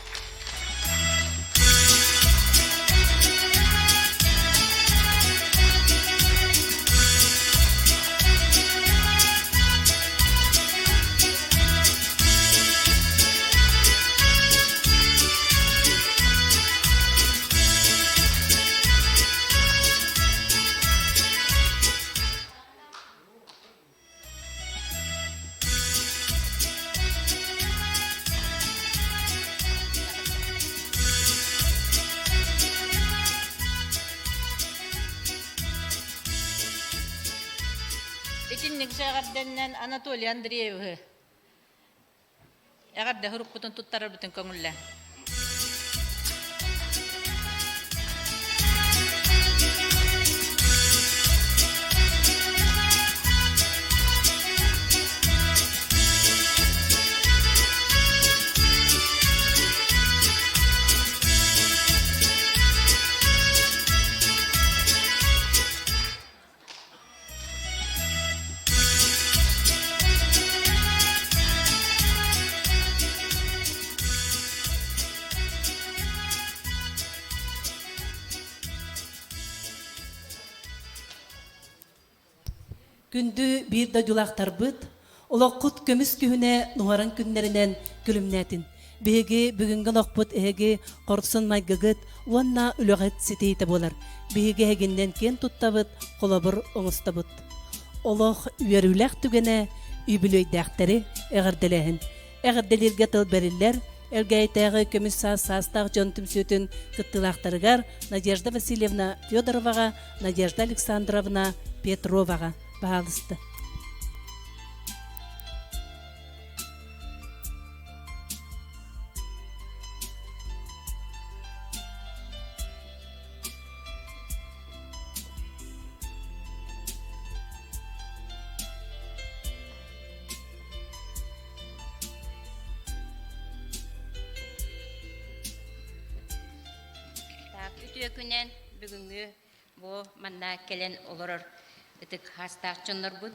Итинник эҕэрдэннэн Анатолий Андреевиһы Эҕэрдэ сурукпутун туттарарбытын көҥүллээ. Күндү биир дойдулаахтарбыт, олоххут көмүс күһүнэ нуһаран күннэринэн күлүмнээтин. Биһиги бүгүҥҥү олохпут эһиги хорсун майгыгыт уонна үлэҕит ситиһиитэ буолар. Биһиги эһигиннэн киэн туттабыт, холобур оҥостобут. Олох үөрүүлээх түгэнэ үбүлүөйдээхтэри эҕэрдэлээһин. Эҕэрдэлииргэ тыл бэриллэр Элгээйитээҕи көмүс саас саастаах дьон түмсүүтүн кыттыылаахтарыгар Надежда Васильевна Федороваҕа, Надежда Александровна Петроваҕа баһаалыста. Так, үтүө күнэн бүгүҥҥү Бу манна кэлэн олорор ытык хаастаах дьоннорбут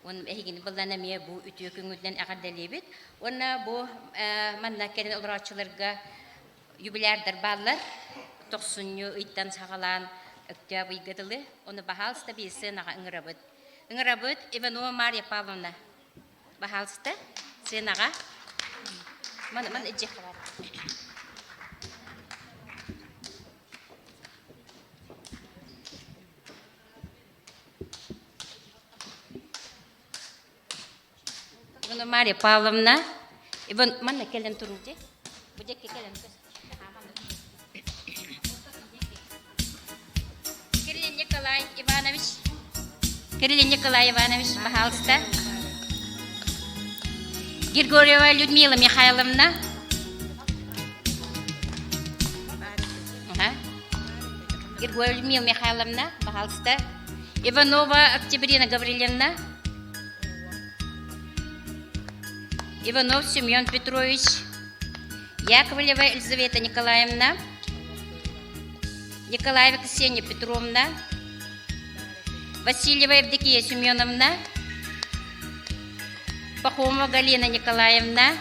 уонна эһигини быллан эмиэ бу үтүө күҥҥүтүнэн эҕэрдэлиибит. Уонна бу манна кэлэн олорооччуларга юбилярдар бааллар. Тохсунньу ыйтан саҕалаан Өктөөп ыйга дылы. Ону баһаалыста биир сыанаҕа ыҥырабыт. Ыҥырабыт Иванова Марья Павловна. Баһаалыста сыанаҕа. Ман ман иччиэххэ бар. Мария Павловна. Иван, манна кэлэн туруу дии. Бу дьэкки кэлэн Кирилл Николай Иванович. Кирилл Николай Иванович, пожалуйста. Григорьева Людмила Михайловна. Ага. Григорьева Людмила Михайловна, пожалуйста. Иванова Октябрина Гаврилевна. Иванов Семен Петрович. Яковлева Елизавета Николаевна. Николаева Ксения Петровна. Васильева Евдокия Семеновна. Пахомова Галина Николаевна.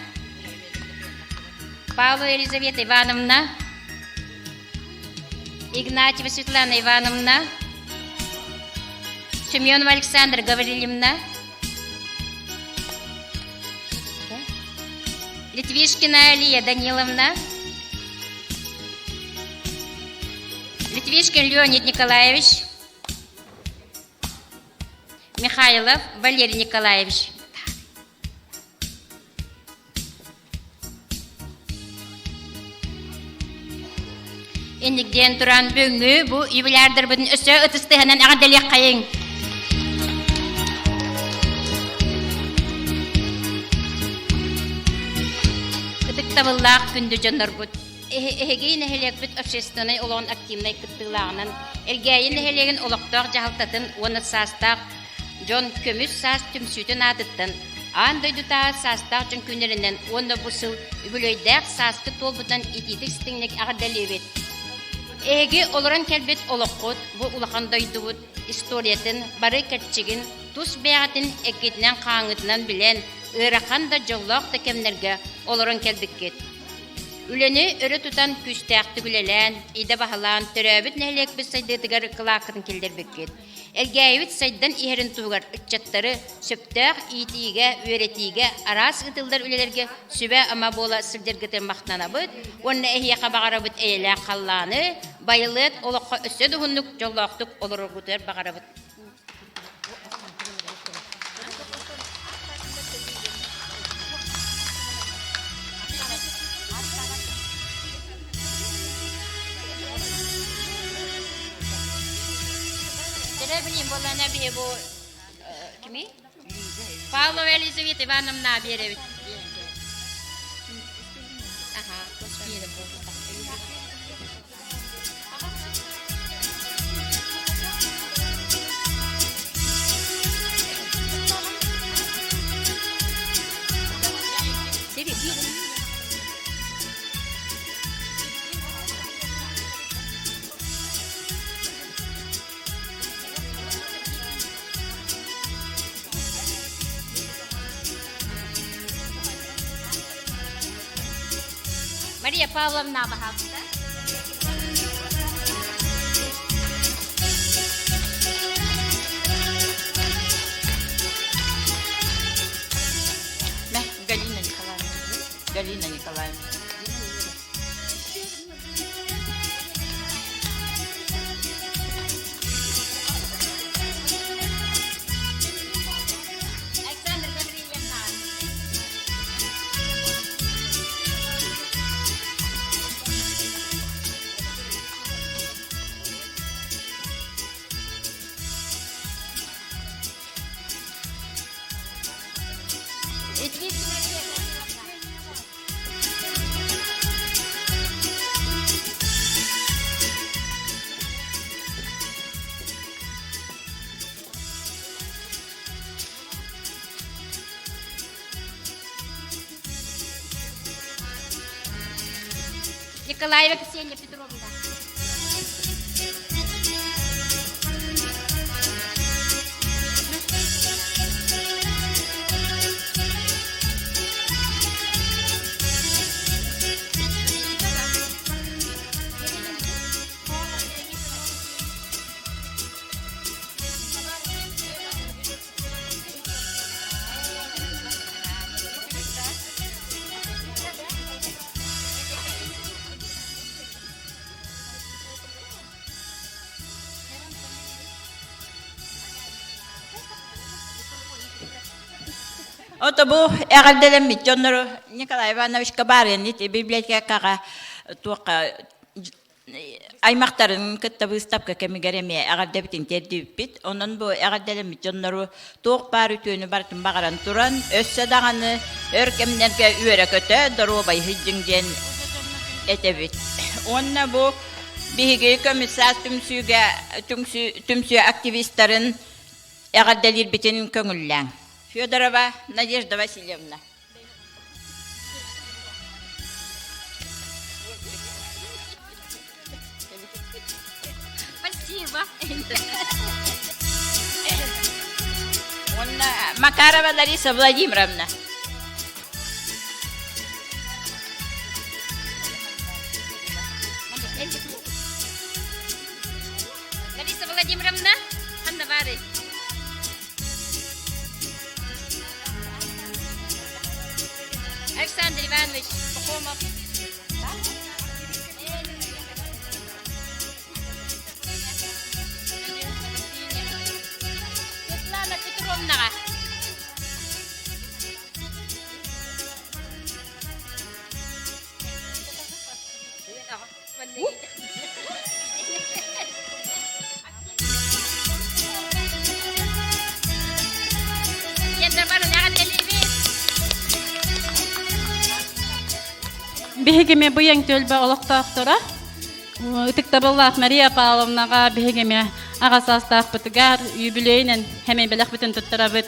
Павлова Елизавета Ивановна. Игнатьева Светлана Ивановна. Семенова Александра Гаврильевна. Литвишкина Алия Даниловна. Литвишкин Леонид Николаевич. Михайлов Валерий Николаевич. Инник диэн туран бүгүҥҥү бу юбилярдарбытын өссө ытыстыһанан эҕэрдэлиэххэйиҥ. Ытыктабыллаах күндү дьоннорбут, эһиги нэһилиэкпит общественнай олоҕун активнай кыттыылааҕынан Элгээйи нэһилиэгин олохтоох дьаһалтатын уонна саастаах Дьон көмүс саас түмсүүтүн аатыттан аан дойдутааҕы саастаах дьон күннэринэн уонна бу сыл үбүлүөйдээх сааскы туолбутунан итиитик-истиҥник эҕэрдэлиибит. Эһиги олорон кэлбит олоххут бу улахан дойдубут историятын бары кэрчигин тус бэйэҕитин эккитинэн-хааҥҥытынан билэн, ыарахан да дьоллоох да кэмнэргэ олорон кэлбиккит. Үлэни өрө тутан күүстээхтик үлэлээн, идэ баһылаан, төрөөбүт нэһилиэкпит сайдыытыгар кылааккытын киллэрбиккит. Элгээйибит сайдан иһэрин туһугар ыччаттары сөптөөх иитиигэ, үөрэтиигэ, араас ыытыллар үлэлэргэ сүбэ-ама буола сылдьаргытын махтанабыт уонна эһиэхэ баҕарабыт эйэлээх халлааны, байылыат олоххо өссө да уһуннук дьоллоохтук олороргутугар баҕарабыт. Дьэ билим буоллаана биһи бу кими? Павлова Елизавета Ивановна биэрэбит. Аха, Мария Павловна, пожалуйста. Галина Николаевна. Галина Николаевна. Александр Гаврильевна. Николаева Ксения Петровна. Ото бу эҕэрдэлэммит дьоннору Николай Ивановичка баарыан ити библиотекаҕа туохха аймахтарын кытта быыстапка кэмигэр эмиэ эҕэрдэбитин тиэрдибиппит. Онон бу эҕэрдэлэммит дьоннору туох баар үтүөнү барытын баҕаран туран, өссө даҕаны өр кэмнэргэ үөрэ-көтө, доруобай сылдьыҥ диэн этэбит. Уонна бу биһиги көмүс саас түмсүүгэ түмсүү активистарын эҕэрдэлиирбитин көҥүллээҥ. Федорова Надежда Васильевна. Спасибо. Уонна Макарова Лариса Владимировна. Лариса Владимировна, ханна баарый? Александр Иванович Пахомов. Светлана Петровнаҕа. Биһигими быйаҥ түөлбэ олохтоохторо ытыктабыллаах Мария Павловнаҕа биһигими аҕа саастаахпытыгар юбилейинэн хэмэй бэлэхпитин туттарабыт.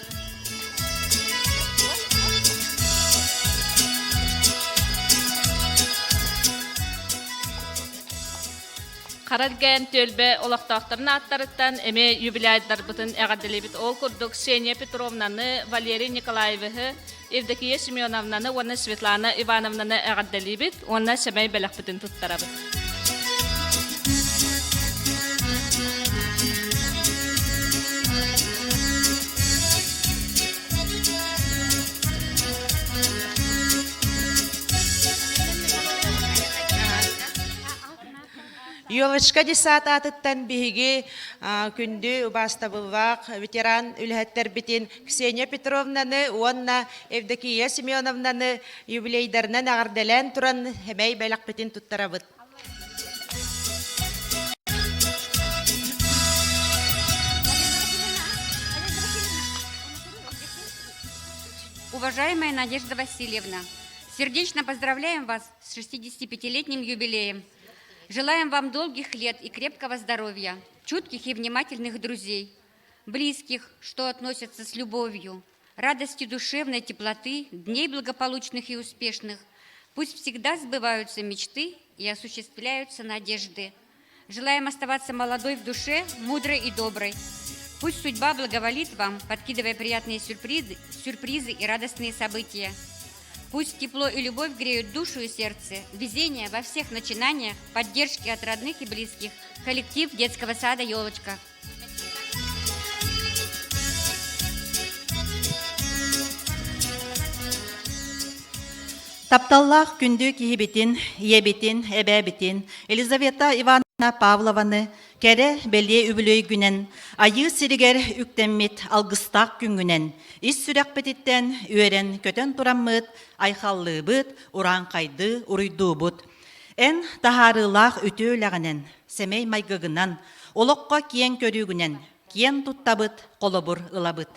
Хараргэн түөлбэ олохтоохторун ааттарыттан эмиэ юбилейдарбытын эҕэрдэлиибит. Ол курдук Ксения Петровнаны, Валерий Николаевиһы, Евдокия Семеновнаны уонна Светлана Ивановнаны эҕэрдэлиибит уонна сэмэй бэлэхпитин туттарабыт. Елочка десант аатыттан биһиги күндү убаастабыллаах ветеран үлэһиттэрбитин Ксения Петровнаны уонна Евдокия Семеновнаны юбилейдарынан эҕэрдэлээн туран эмэй бэлэхпитин туттарабыт. Уважаемая Надежда Васильевна, сердечно поздравляем вас с 65-летним юбилеем. Желаем вам долгих лет и крепкого здоровья, чутких и внимательных друзей, близких, что относятся с любовью, радости душевной теплоты, дней благополучных и успешных. Пусть всегда сбываются мечты и осуществляются надежды. Желаем оставаться молодой в душе, мудрой и доброй. Пусть судьба благоволит вам, подкидывая приятные сюрпризы, сюрпризы и радостные события. Пусть тепло и любовь греют душу и сердце, везение во всех начинаниях, поддержки от родных и близких. Коллектив детского сада «Елочка». Тапталлаах күндү киһибитин, ийэбитин, эбээбитин Елизавета Ивановна Павлованы кэрэ бэлиэ үбүлүөйгүнэн Айыы сиригэр үктэммит алгыстаах күҥҥүнэн ис сүрэхпититтэн үөрэн-көтөн тураммыт айхаллыыбыт, урааҥхайдыы уруйдуубут. Эн таһаарыылаах үтүө үлэҕинэн, сэмэй майгыгынан, олоххо киэҥ көрүүгүнэн киэн туттабыт, холобур ылабыт.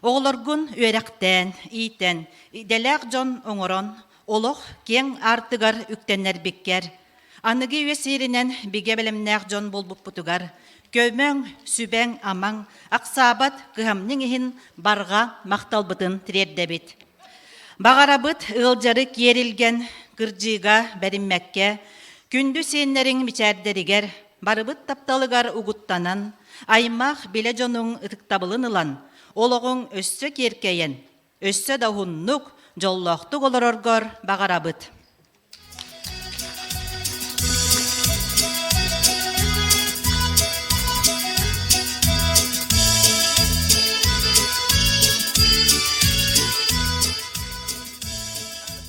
Оҕолоргун үөрэхтээн, иитэн, идэлээх дьон оҥорон, олох киэҥ аартыгар үктэннэрбиккэр, аныгы үйэ сиэринэн бигэ бэлэмнээх дьон буолбуппутугар, көмөҥ, сүбэҥ-амаҥ, ахсаабат кыһамньыҥ иһин барҕа махталбытын тириэрдэбит. Баҕарабыт ыалдьары киэр илгэн, кырдьыыга бэриммэккэ, күндү сиэннэриҥ мичээрдэригэр, барыбыт тапталыгар угуттанан, аймах билэ дьонуҥ ытыктабылын ылан, олоҕуҥ өссө киэркэйэн, өссө да уһуннук, дьоллоохтук олороргор баҕарабыт.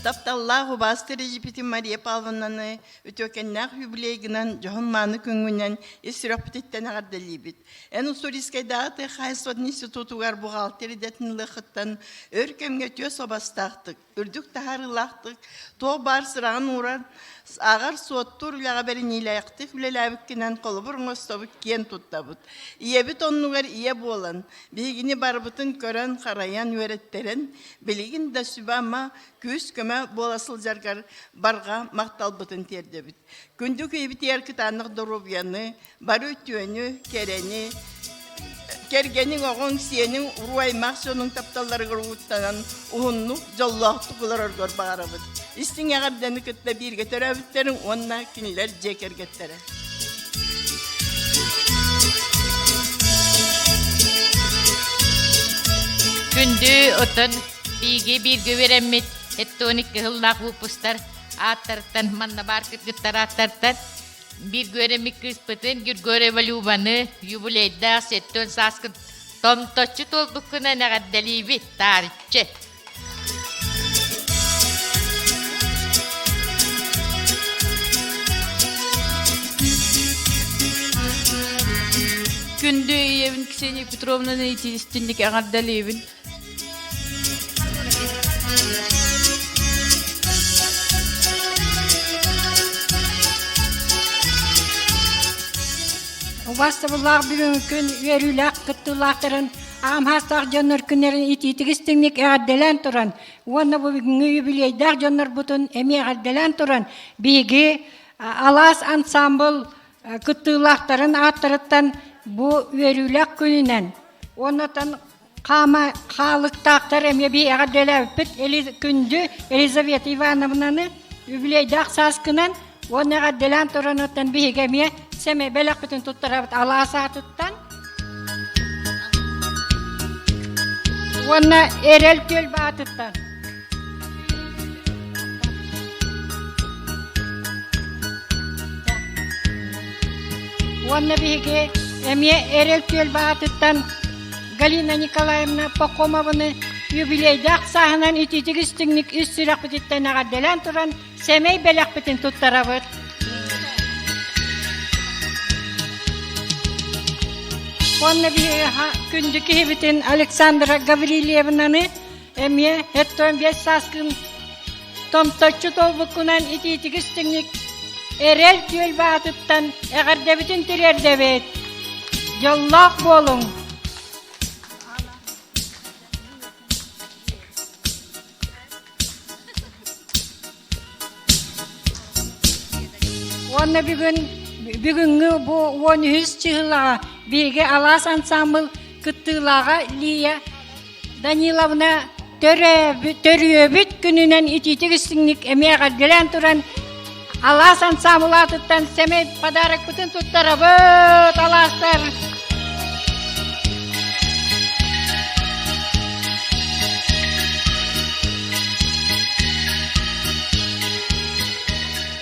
Тапталлаах убаастыыр эдьиийбитин Мария Павловнаны үтүөкэннээх юбилейгынан, дьоһун-мааны күҥҥүнэн ис сүрэхпититтэн эҕэрдэлиибит. Эн Уссурийскайдааҕы тыа хаһаайыстыбатын институтугар бухгалтер идэтин ылыаххыттан өр кэмҥэ үтүө суобастаахтык, үрдүк таһаарыылаахтык, туох баар сыраҕын ууран, ааҕар-суоттуур үлэҕэ бэриниилээхтик үлэлээбиккинэн холобур оҥостобут, киэн туттабыт. Ийэбит оннугар ийэ буолан, биһигини барыбытын көрөн-харайан, үөрэттэрэн, билигин да сүбэ-ама, күүс-көмө буола сылдьаргар барҕа махталбытын тиэрдэбит. Күндү киһибитигэр кытаанах доруобуйаны, бары үтүөнү, кэрэни, кэргэниҥ, оҕоҥ, сиэниҥ, уруу-аймах дьонуҥ тапталларыгар угуттанан уһуннук, дьоллоохтук олороргор баҕарабыт. Истиҥ эҕэрдэни кытта бииргэ төрөөбүттэриҥ уонна кинилэр дьиэ кэргэттэрэ. Күндү отон бииги бииргэ үөрэммит эттоник кыһыллаах выпустар ааттарыттан манна баар кыргыттар ааттарыттан Биир үөрэммит кыыспытын Григорьева Любаны юбилейдаах сэттиэн сааскын томточчу туолбуккунан эҕэрдэлиибит, таарыччы! Күндү ийэбин Ксения Петровнаны итиистинник эҕэрдэлиибин. Убаастабыллаах бүгүҥҥү күн үөрүүлээх кыттыылаахтарын аҕам дьоннор күннэрин итиитик истиҥник эҕэрдэлээн туран уонна бу бүгүҥҥү юбилейдаах дьоннорбутун эмиэ эҕэрдэлээн туран биһиги Алаас ансаамбыл кыттыылаахтарын ааттарыттан бу үөрүүлээх күнүнэн уоннатан хаама хаалыктаахтар эмиэ би эҕэрдэлээбиппит күндү Елизавета Ивановнаны үбүлүөйдээх сааскынан уонна эҕэрдэлээн туран оттон биһиги эмиэ сэмэй бэлэхпитин туттарабыт алаас аатыттан уонна эрэл түөлбэ аатыттан Уонна биһиги эмиэ Эрэл түөлбэ аатыттан Галина Николаевна Пахомованы юбилейдаах сааһынан итиитик истиҥник ис сүрэхпититтэн эҕэрдэлээн туран сэмэй бэлэхпитин туттарабыт. Уонна биһиги күндү киһибитин Александра Гаврильевнаны Эмиэ эттон биэс сааскын томточчу туолбуккунан итиитик истиҥник эрэл түөлбэ аатыттан эҕэрдэбитин тириэрдэбит. Дьоллоох буолуҥ! Уонна бүгүн бүгүҥҥү бу 13 чыһылаҕа биһиги Алаас ансаамбыл кыттыылааҕа Лия Даниловна төрүөбүт күнүнэн итиитик истиҥник эмиэ эҕэрдэлээн туран Алаас ансаамбыл аатыттан сэмэй подарокпытын туттарабыт алаастар!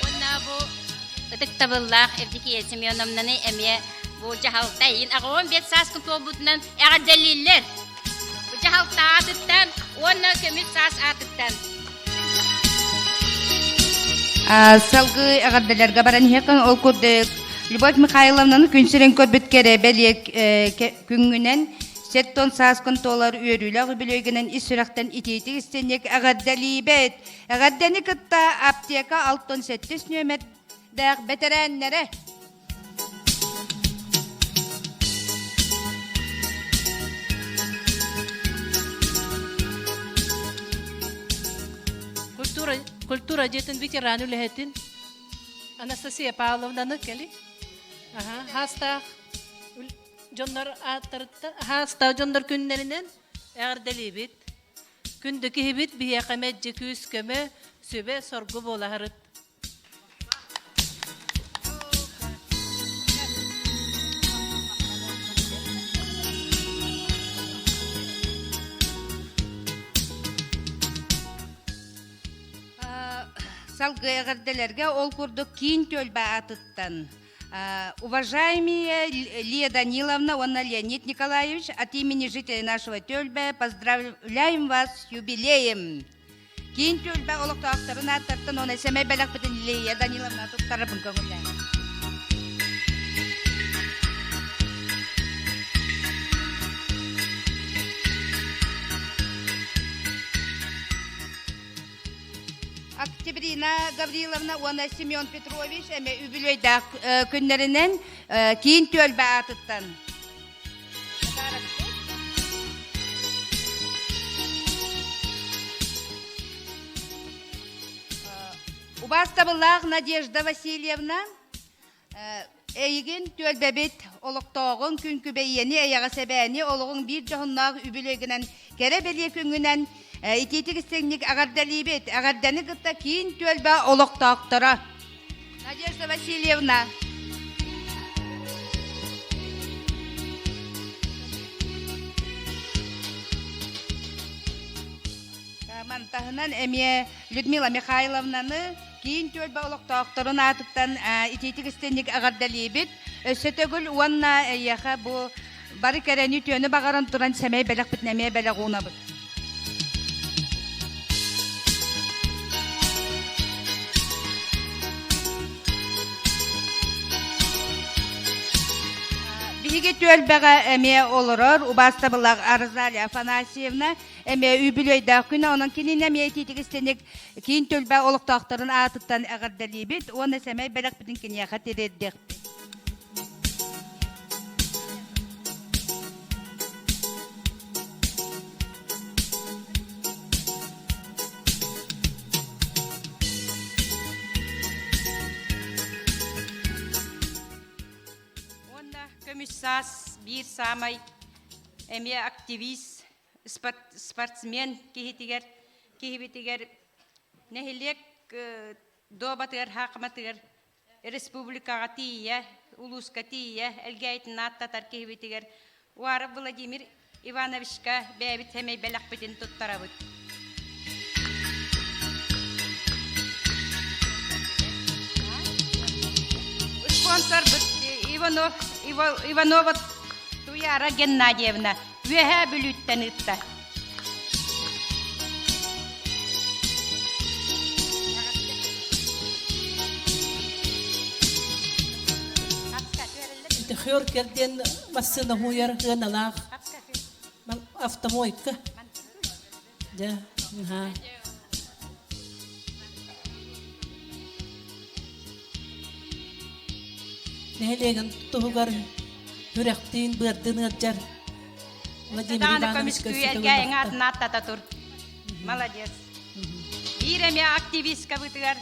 Уонна бу ытыктабыллаах Евдокия Семеновнаны эмиэ бу дьаһалта иһин 85 сааскын туолбутунан эҕэрдэлииллэр. Бу дьаһалта аатыттан уонна көмүс саас аатыттан. Салгыы эҕэрдэлэргэ баран иһиэххин ол курдук Любовь Михайловнаны күн сирин көрбүт кэрэ бэлиэ күҥҥүнэн сэттон сааскын туолар үөрүүлээх үбүлүөйгүнэн ис сүрэхтэн итиитик истинник эҕэрдэлиибит. Эҕэрдэни кытта аптека алтан сэттис нүөмэрдээх бэтэрээннэрэ. Культура, культура дьиэтин ветеран үлэһитин Анастасия Павловнаны кэли. Аха, хаастаах дьоннор ааттарыттан, хаастаах дьоннор күннэринэн эҕэрдэлиибит. Күндү киһибит биһиэхэ мэлдьи күүс-көмө, сүбэ-соргу буолаһарыт. Салгыы эҕэрдэлэргэ ол курдук киин түөлбэ аатыттан Уважаемые Лия Даниловна уонна Леонид Николаевич, от имени жителей нашего Тюльбе поздравляем вас с юбилеем! Киин түөлбэ олохтоохторун ааттартан уонна сэмэй бэлэхпитин Лилия Даниловна туттарарбын көҥүллээн. Октябрина Гавриловна уонна Семен Петрович эмэ үбүлүөйдээх күннэринэн киин түөлбэ аатыттан Убаастабыллаах Надежда Васильевна, эйигин түөлбэбит олохтооҕун күн күбэйиэни эйэҕэс эбээни олоҕуҥ биир дьоһуннаах үбүлүөйгүнэн кэрэ бэлиэ күҥҥүнэн итиитик истиҥник эҕэрдэлиибит. Эҕэрдэни кытта киин түөлбэ олохтоохторо. Надежда Васильевна. Мантаһынан эмиэ Людмила Михайловнаны киин түөлбэ олохтоохторун аатыттан итиитик истинник эҕэрдэлиибит. Өссө төгүл уонна эйиэхэ бу бары кэрэни үтүөнү баҕаран туран сэмэй бэлэхпитин эмиэ бэлэх уунабыт. Биһиги түөлбэҕэ эмиэ олорор убаастабыллаах Розалия Афанасьевна эмиэ үбүлүөйдээх күнэ, онон кинини эмиэ итиитик истиник киин түөлбэ олохтоохторун аатыттан эҕэрдэлиибит уонна сэмэй бэлэхпитин киниэхэ тириэрдиэхпит. Уонна көмүс саас биир саамай эмиэ активист, спортсмен киһитигэр, киһибитигэр нэһилиэк дуобатыгар, хаахыматыгар республикаҕа тиийэ, улууска тиийэ Элгээйитин ааттатар киһибитигэр Уаров Владимир Ивановичка бэйэбит сэмэй бэлэхпитин туттарабыт. Спонсорбут Иванов, Иванова Туяра Геннадьевна Үөһээ Бүлүүттэн ыытта. Хөркер диэн массыына хууйар ыаналаах автомойка. Дьэ, наһаа. Нэһилиэгин туһугар күрэхтиин быардыын ыалдьар Владимир Даҕаны Иванович көмүскүү элгээйиҥ атын ааттата тур. Молодец. Биир эмиэ активисткабытыгар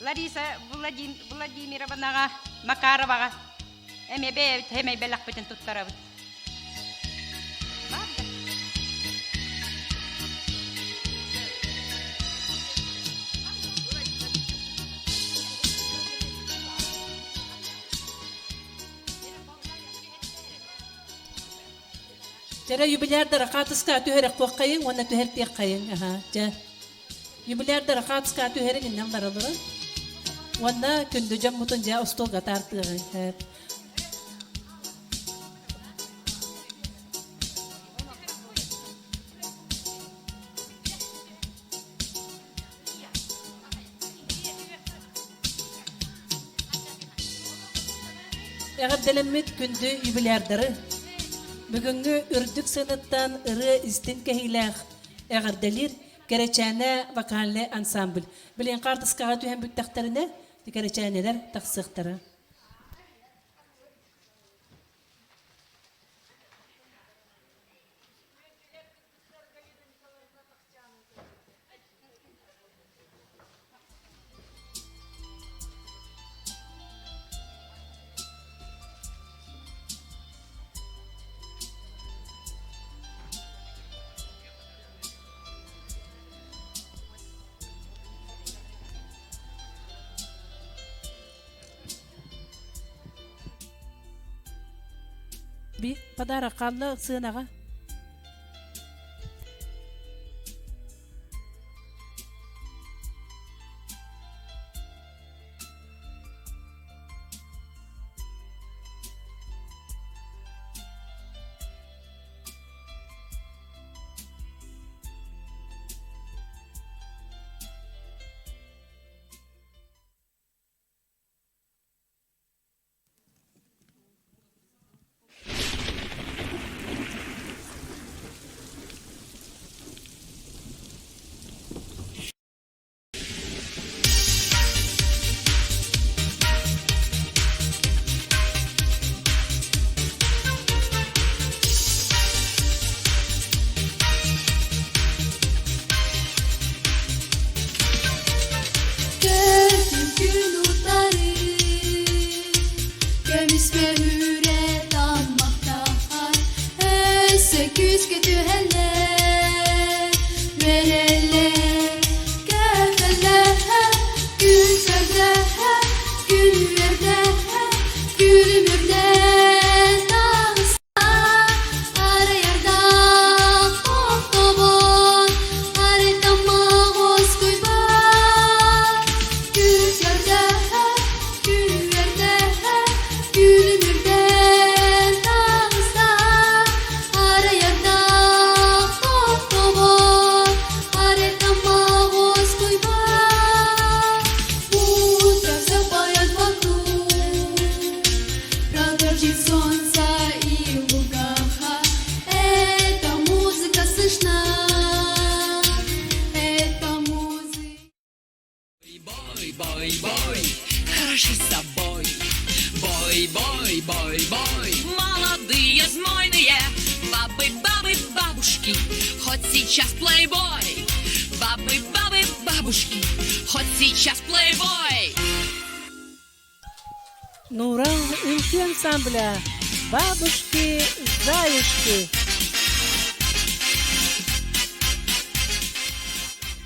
Лариса Владимировнаҕа Макароваҕа эмиэ бэйэбит сэмэй бэлэхпитин туттарабыт. Чэрэ юбилярдара хаатыска түһэрэх куоххайыҥ уонна түһэртиэххайыҥ. Аха, чэ. Юбилярдара хаатыска түһэрин иннэн баралара. Уонна күндү дьоммутун дьэ остуолга таартыаҕыҥ. Эҕэрдэлэммит күндү юбилярдары бүгүҥҥү үрдүк сыанаттан ырыа истиҥ кэһиилээх эҕэрдэлиир Кэрэчээнэ вокальнай ансамбль. Билигин хаартыскаҕа түһэн бүттэхтэринэ, кэрэчээнэлэр тахсыахтара. Би подарок хаалла сыанаҕа. Сүүскэ түһэллэр, үөрэллэр, көтөллөр, күн сырдыга, күн үөрдэ, күлүмүрдэс таҕыста, арыйардаах тохтобот, арыйтаммах уоскуйбат. Күн сырдыга, күн үөрдэ, күлүмүрдэс таҕыста, арыйардаах тохтобот, арыйтаммах уоскуйбат. Утро запоет вокруг, про дождь солнца и лугаха. Эта музыка слышна, эта музыка. Бой, бой, бой, хороши собой. Бой, бой, бой, бой. Молодые, знойные, бабы, бабы, бабушки. Хоть сейчас плейбой. Бабы, бабы, бабушки. Хоть сейчас плейбой. Нурал үҥкүү ансамбля «Бабушки, заюшки».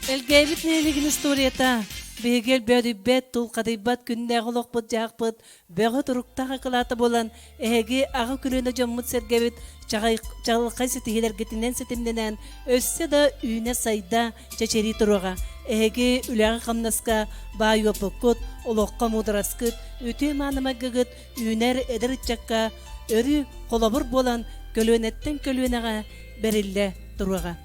Элгээбит нэһилиэгин историята биһиги өлбөөдүйбэт, тулхадыйбат күннээҕи олохпут-дьаһахпыт бөҕө туруктаах акылаата буолан, эһиги аҕа көлүөнэ дьоммут-сэргэбит чаҕылхай ситиһиилэргитинэн ситимнэнэн, өссө да үүнэ-сайда, чэчирии туруоҕа. Эһиги үлэҕэ-хамнаска баай уоппуккут, олоххо муудараскыт, үтүө мааны майгыгыт үүнэр эдэр ыччакка өрүү холобур буолан көлүөнэттэн көлүөнэҕэ бэриллэ туруоҕа.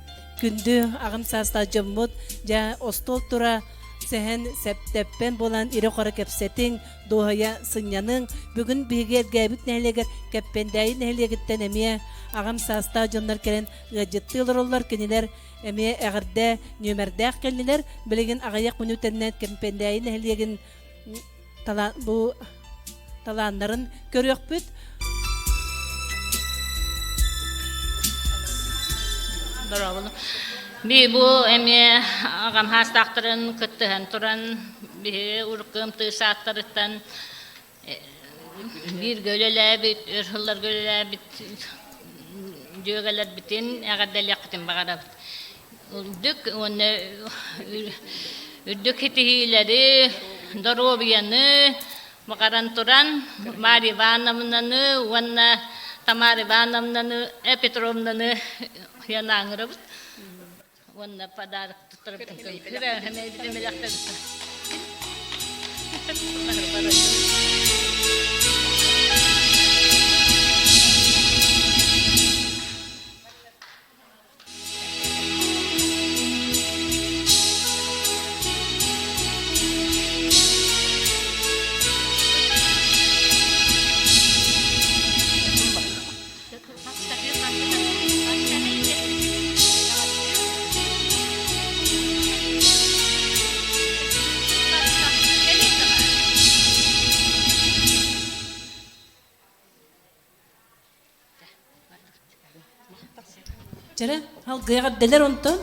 Күндү аҕам саастаах дьоммут, дьэ, остуол тура сэһэн сэптэппэн буолан ирэ-хоро кэпсэтиҥ, дуоһуйа сынньаныҥ. Бүгүн биһиги Эргээбит нэһилиэгэр Кэппэндээйи нэһилиэгиттэн эмиэ аҕам саастаах дьоннор кэлэн ыалдьыттыы олороллор. Кинилэр эмиэ эҕэрдэ нүөмэрдээх кэллилэр. Билигин аҕыйах мүнүүтэннэн Кэппэндээйи нэһилиэгин бу талааннарын көрүөхпүт. Дорооболу. Би бу эмиэ аҕам хаастаахтарын кыттыһан туран биһи уруккум тыы сааттарыттан бииргэ үлэлээбит, өр сылларга үлэлээбит дьүөгэлэрбитин эҕэрдэлиэхпитин баҕарабыт. Үрдүк уонна үрдүк ситиһиилэри, доруобуйаны баҕаран туран Марья Ивановнаны уонна Тамара Ивановнаны, Петровнаны янааңырабыт. Уонна подарок туттарбытын Чэрэ, алгы эҕэрдэлэр онтон.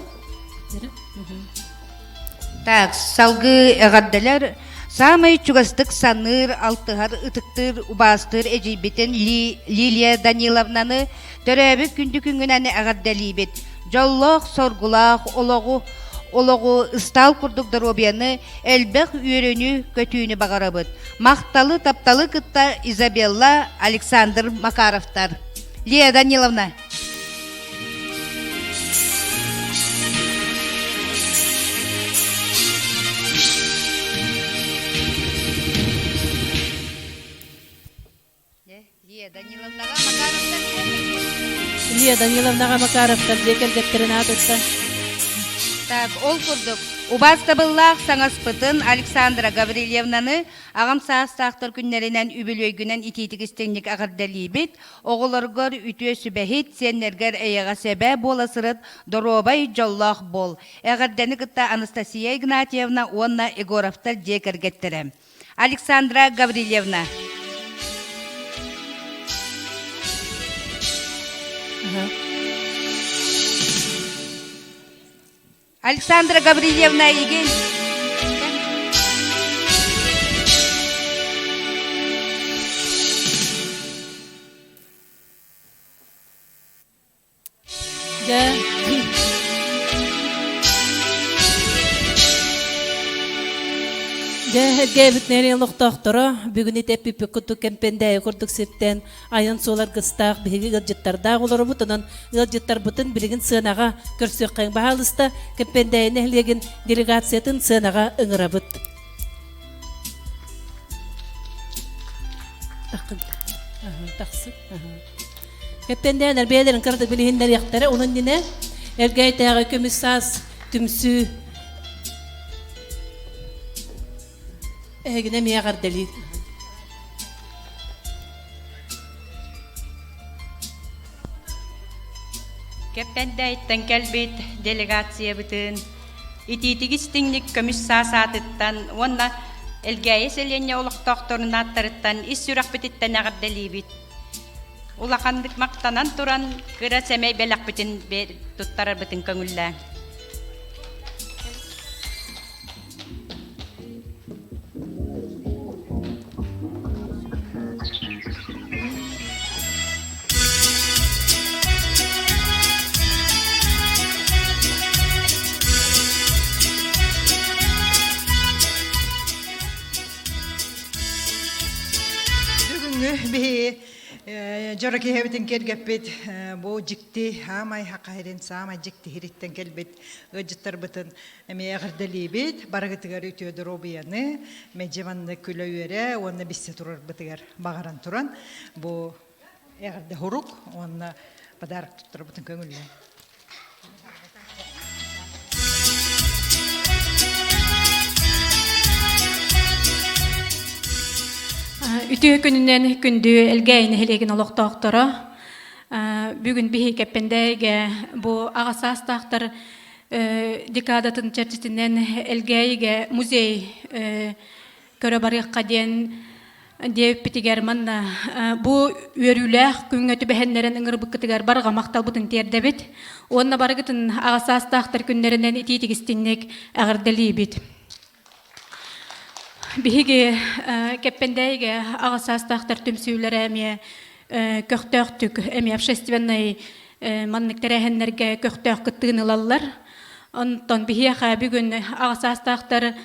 Так, салгыы эҕэрдэлэр саамай чугастык саныыр, алтыһар, ытыктыыр, убаастыыр эдьиийбитин Лилия Даниловнаны төрөөбүт күндү күҥҥүнэн эҕэрдэлиибит. Дьоллоох, соргулаах олоҕу, олоҕу ыстаал курдук доруобуйаны, элбэх үөрүүнү, көтүүнү баҕарабыт. Махталы, тапталы кытта Изабелла, Александр Макаровтар. Лия Даниловна. Лия Даниловнаҕа Макаровтар Лия Даниловнаҕа Макаровтар дьиэ кэргэттэрин аатыттан. Так, ол курдук, убаастабыллаах саҥаспытын Александра Гаврильевнаны аҕам саастаахтар күннэринэн үбүлүөйгүнэн итиитик истиҥник эҕэрдэлиибит. Оҕолоргор үтүө сүбэһит, сиэннэргэр эйэҕэс эбээ буола сырыт, доруобай, дьоллоох буол. Эҕэрдэни кытта Анастасия Игнатьевна уонна Егоровтар дьиэ кэргэттэрэ. Александра Гаврильевна. Александра Гаврильевна Игин. Дьэ, эргээбит нэһилиэк олохтоохторо бүгүн ити эппиппит курдук Кэмпэндээйи курдук сиртэн айан суол аргыстаах биһиги ыалдьыттардаах олоробут. Онон ыалдьыттарбытын билигин сыанаҕа көрсүөххэйиҥ. Баһаалыста, Кэмпэндээйи нэһилиэгин делегациятын сыанаҕа ыҥырабыт. Тахсын. Кэппэндээлэр бэйэлэрин кыратык билиһиннэриэхтэрэ. Онон иннинэ Элгээйитээҕи көмүс саас түмсүү эһигини эмиэ эҕэрдэлиир. Кэппэндээйиттэн кэлбит делегациябытын итиитик истиҥник көмүс саас аатыттан уонна Элгээйи сэлиэнньэ олохтоохторун ааттарыттан ис сүрэхпититтэн эҕэрдэлиибит. Улаханнык махтанан туран кыра сэмэй бэлэхпитин туттарарбытын көҥүллээҥ. Бүгүҥҥү биһи дьоро киһибитин киэргэппит бу дьикти хаамай хахайрин саамай дьикти иһириттэн кэлбит ыалдьыттарбытын эмиэ эҕэрдэлиибит барыгытыгар үтүө доруобуйаны мэлдьи маннык күлэ-үөрэ уонна билсэ турарбытыгар баҕаран туран бу эҕэрдэ хурук уонна подарок туттарбытын көҥүллээн Үтүө күнүнэн күндү Элгээйи нэһилиэгин олохтоохторо. Бүгүн биһи Кэппэндээйигэ бу аҕа саастаахтар декадатын чэрчитинэн Элгээйигэ музей көрө барыахха диэн диэбиппитигэр манна бу үөрүүлээх күҥҥэ түбэһэннэрэн ыҥырбыккытыгар барҕа махталбытын тиэрдэбит уонна барыгытын аҕа саастаахтар күннэринэн итиитик-истиҥник эҕэрдэлиибит. Биһиги Кэппэндээйигэ аҕа саастаахтар түмсүүлэрэ эмиэ көхтөөхтүк эмиэ общественнай маннык тэрээһиннэргэ көхтөөх кыттыыны ылаллар. Онтон биһиэхэ бүгүн аҕа саастаахтар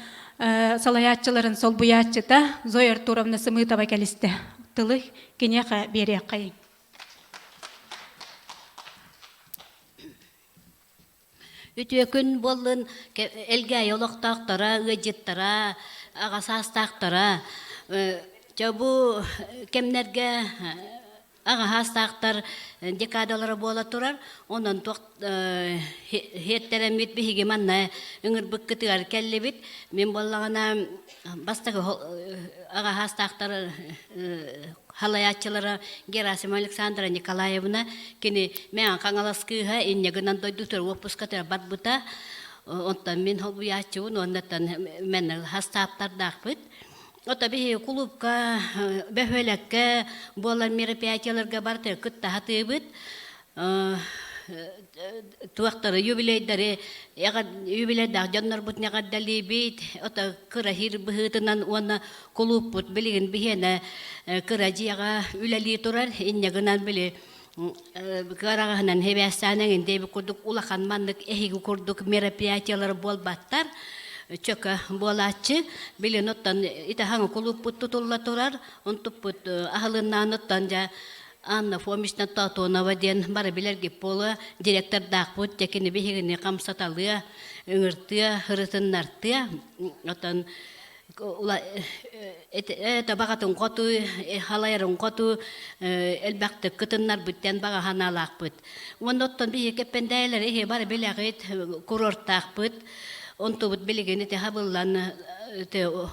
салайааччыларын солбуйааччыта Зоя Артуровна Сымытова кэлистэ. Тылы киниэхэ биэриэххэйиҥ. Үтүө күн буоллун Элгээйи олохтоохторо, ыалдьыттара, аҕа саастаахтара. Дьэ бу кэмнэргэ аҕа саастаахтар декадалара буола турар. Онон туох иһиттэрэммит биһиги манна ыҥырбыккытыгар кэллибит. Мин буоллаҕына бастакы аҕа саастаахтар халайааччылара Герасима Александра Николаевна кини Мэҥэ Хаҥалас кыыһа инньэ гынан дойдутугар уоппускатыгар барбыта. Онтон мин холбуйааччыбын уоннаттан мен хастааптардаахпыт. Ото биһи кулуупка, бөһүөлэккэ буолар мероприятиеларга барытыгар кытта сатыыбыт. Туохтары юбилейдары юбилейдаах дьоннорбутун эҕэрдэлиибит. Ото кыра иһир быһыытынан уонна кулууппут билигин биһиэнэ кыра дьиэҕэ үлэлии турар. Инньэ гынан били кыараҕаһынан хибээстээн эҥин диэбит курдук улахан маннык эһиги курдук мероприятиелар буолбаттар. Чөкө буолааччы. Билин оттон итаһаҥы кулууппут тутулла турар. Онтуппут аһылыннаан оттон дьэ Анна Фомична Тотонова диэн бары билэргит буолуо директордаахпыт дьэ кини биһигини хамсаталыа, ыҥыртыа, ырытыннартыа. Оттон табаҕатын хоту, халайарын хоту элбэхтик кытыннарбыт диэн баҕа санаалаахпыт. Уонна оттон биһиги кэппэндээйилэри иһи бары билэҕит, курортаахпыт. Онтубут билигин ити хабыллан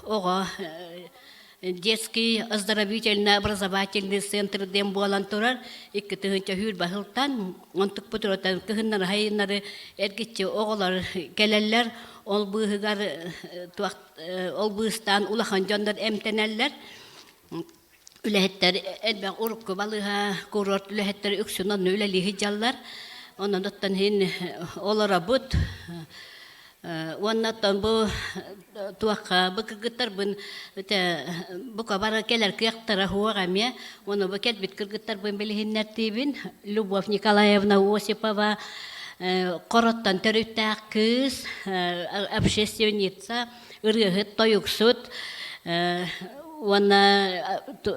оҕо детский оздоровительно-образовательный центр диэн буолан турар 2000 баһылтан онтукпут кыһыннары хайыннары эргиччи оҕолор кэлэллэр ол быыһыгар туох ол быыстаан улахан дьоннор эмтэнэллэр үлэһиттэр элбэх урукку балыыһа курорт үлэһиттэр үксүн онно үлэлии сылдьаллар онон оттон иһин олоробут уонна оттон бу туохха бу кыргыттарбын бука бары кэлэр кыахтара суох эмиэ уонна бу кэлбит кыргыттарбын билиһиннэртиибин Любовь Николаевна Осипова Хороттон төрүттээх кыыс общественница. ырыаһыт, тойуксут уонна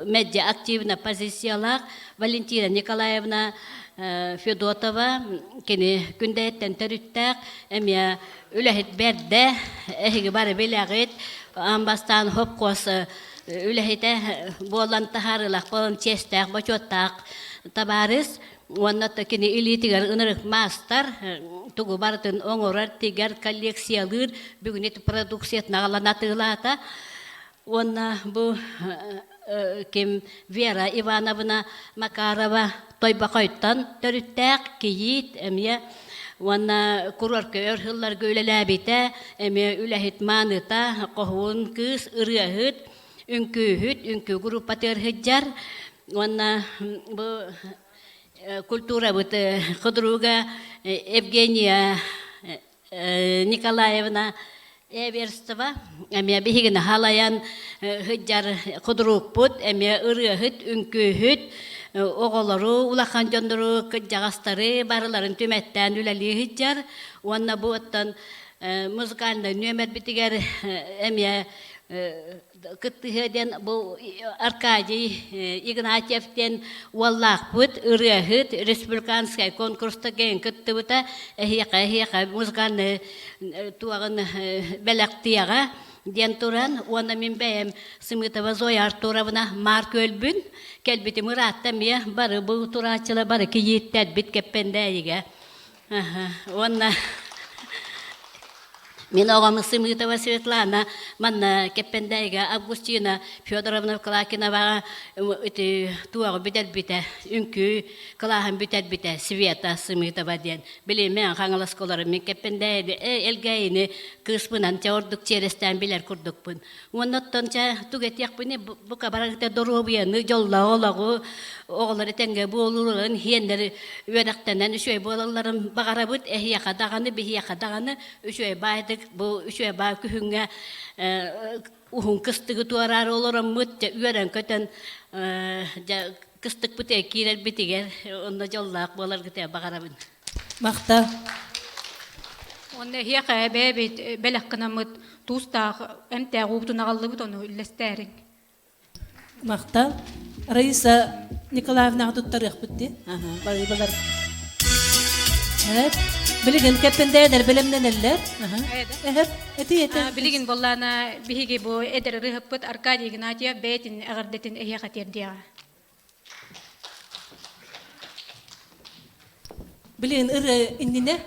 медиа активна позициялаах Валентина Николаевна Федотова кини күндэйиттэн төрүттээх эмиэ үлэһит бэрдэ эһиги бары билэҕит аан бастаан хопкуос үлэһитэ буолан таһаарыылаах буолан чиэстээх бочуоттаах табаарыс уонна кини илиитигэр ынырык маастар тугу барытын оҥорор тигэр коллекциялыыр бүгүн ити продукциятын аҕалан атыылаата уонна бу ким Вера Ивановна Макарова Тойбохойтон төрүттээх кийиит эмиэ уонна курорка өр сылларга үлэлээбитэ эмиэ үлэһит мааныта хоһуун кыыс ырыаһыт үҥкүүһүт үҥкүү группатыгар сылдьар уонна бу культурабыт худруга Евгения Николаевна Эверстова эмиэ биһигини халайан сылдьар худруукпут эмиэ ырыаһыт, үҥкүүһүт, оҕолору, улахан дьоннору, кырдьаҕастары барыларын түмэттээн үлэлии сылдьар уонна бу оттон музыкальнай нүөмэрбитигэр эмиэ кыттыһыа диэн бу Аркадий Игнатьев диэн уоллаахпыт, ырыаһыт, республиканскай конкурста кэлин кыттыбыта, эһиэхэ эһиэхэ музыкальный туоҕун бэлэхтиэҕэ диэн туран уонна мин бэйэм Сымытова Зоя Артуровна Маар Күөлбүн кэлбитим ыраатта эмиэ бары бу турааччылар бары кийииттэрбит Кэппэндээйигэ уонна Мин оҕом Сымытова Светлана манна Кэппэндээйигэ Августина Федоровна Клакиноваҕа ити туоҕу бүтэрбитэ, үҥкүү кылааһын бүтэрбитэ Света Сымытова диэн. Билиммин Хаҥаласка олорон мин Кэппэндээйини Элгээйини кыыспынан чэ ордук чиэрэстээн билэр курдукпун. Уонна оттон чэ тугу этиэхпиний бука барыта доруобуйаны, дьоллоох олоҕу, оҕолор этэҥҥэ буолууларын, иһиэннэри үөрэхтэнэн үчүгэй буолалларын баҕарабыт. Эһиэхэ даҕаны, биһиэхэ даҕаны үчүгэй баайдык бу үчүгэй баай күһүҥҥэ уһун кыстыгы туораары олороммут дьэ үөрэн-көтөн дьэ кыстыкпыт киирэрбитигэр онно дьоллоох буоларгытыгар баҕарабын. Махтал. Уонна эһиэхэ бэйэбит бэлэх гынаммыт туустаах эмтээх уубутун аҕаллыбыт ону үллэстээриҥ. Махтал. Раиса Николаевнаҕа туттарыахпыт дии. Аха, барыыбалар. Билигин кэппэндээдэр бэлэмнэнэллэр. Эһэп, эти эти. Билигин боллаана биһиги бу эдэр ырыһыппыт Аркадий Игнатьев бэйэтин эҕэрдэтин эһиэхэ тиэрдиэҕэ. Билигин ырыа иннинэ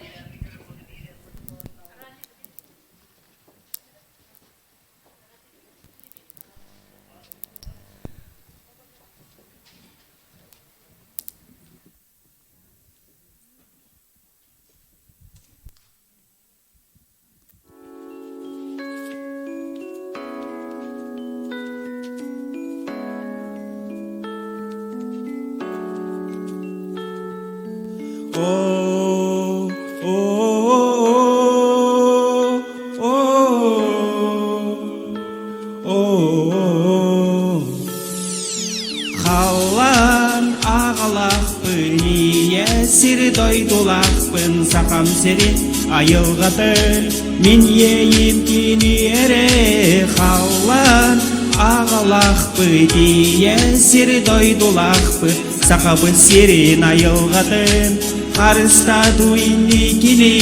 Халлаан аҕалаахпын ийэ сир дойдулаахпын сахам сирин айылҕатын мин иэйим кини эрэ халлаан аҕалаахпыт ийэ сир дойдулаахпыт сахабыт сирин айылҕатын харыстаату инникини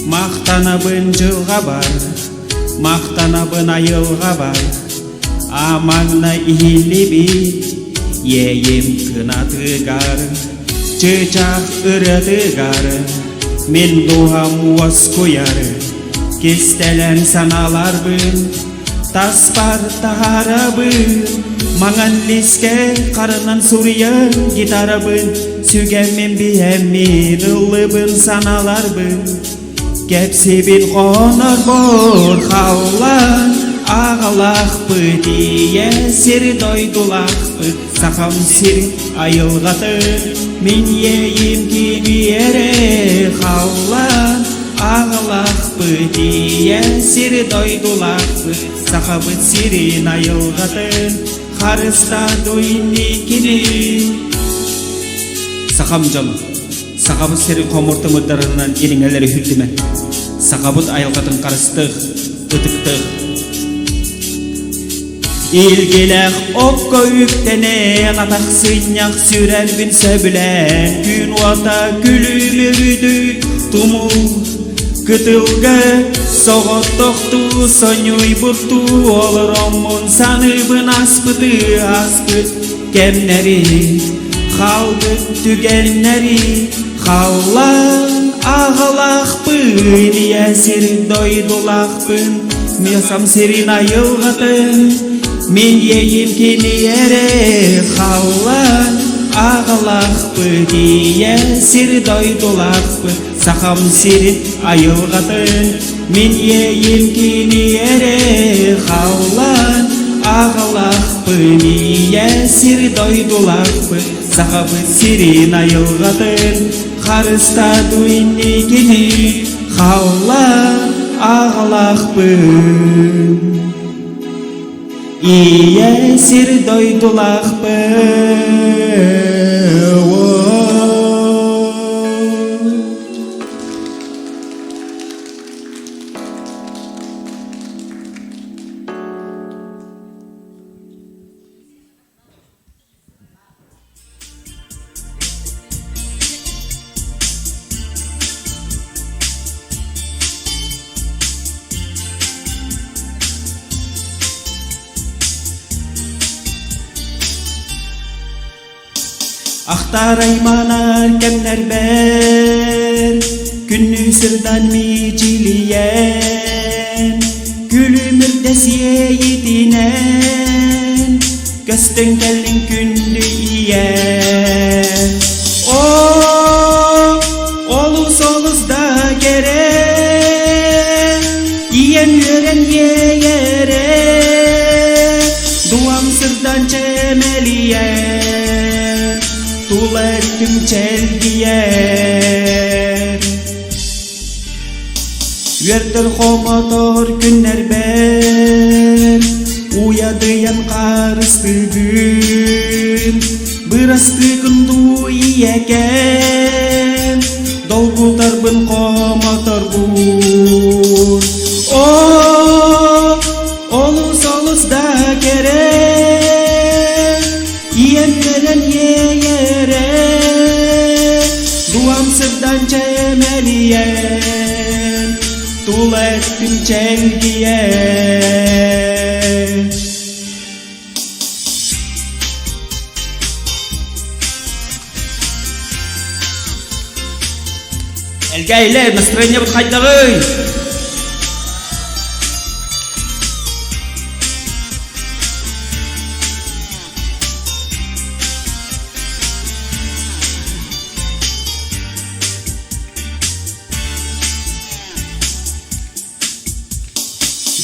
Махтанабын дьылҕабар, махтанабын айылҕабар, Аманна иһиллибит иэйим кынатыгар, чыычаах ырыатыгар мин дууһам уоскуйар, кистэлэҥ санааларбын Таспар таһаарабын, маҥан лискэ харынан суруйар гитарабын, сүгэммин биһэммин, ыллыбын санааларбын. Кэпсибин хонорбор халлаан, аҕалаахпыт ийэ сир дойдулаахпыт, сахам сир айылҕатын, мин иэйим кини эрэ халлаан, Аҕалаахпыт ийэ сир дойдулаахпыт, Сахабыт сирин айылҕатын. Харыстаду инникини Сахам дьоно, сахабыт сирин хомуртумурдарынан ириҥэлэри үрдүмэ. Сахабыт айылҕатын харыстыах, ытыктыах. Илгилээх окко үктэнэн атах сынньах сүрэрбин сөбүлээн күн уота күлүмүрүдү тумул кытылга соҕотохтуу сонньуйбуттуу олороммун саныыбын аспыты аспыт кэмнэри хаалбыт түгэннэри халлаан аҕалаахпын ийэ сир дойдулаахпын миэхэм сирин айылҕатын мин иэйим кини эрэ халлаан аҕалаахпын ийэ сир дойдулаахпын сахам сирин айылҕатын мин иэйим кини эрэ халлаан аҕалаахпын ийэ сир дойдулаахпын сахабыт сирин айылҕатын харыстаату инникини халлаан аҕалаахпын ийэ сир дойдулаахпын Ахтар айманар кэмнэрбэр Күннүү сырдан мичилийэн Күлүмүрдэ сиэйитинэн Көстөн кэллиҥ күндү ийэм Оо, олус олус да кэрэ Ийэм үөрэн иэйэрэ Дуам сырдан чэмэлийэн Тула өттүм чэлгийэр Үөрдэр хомотор күннэрбэр Уйадыйан харыстыгын Бырастыгын дуу ийэкэм Долгутарбын хомоторбун Оо, олус олус да кэрэ Ийэм үөрэн иэйэрэ Дуам сырдан чэмэлийэн Тула өттүм чэлгийэн Элгээйлэр, настроениебыт хайдаҕый?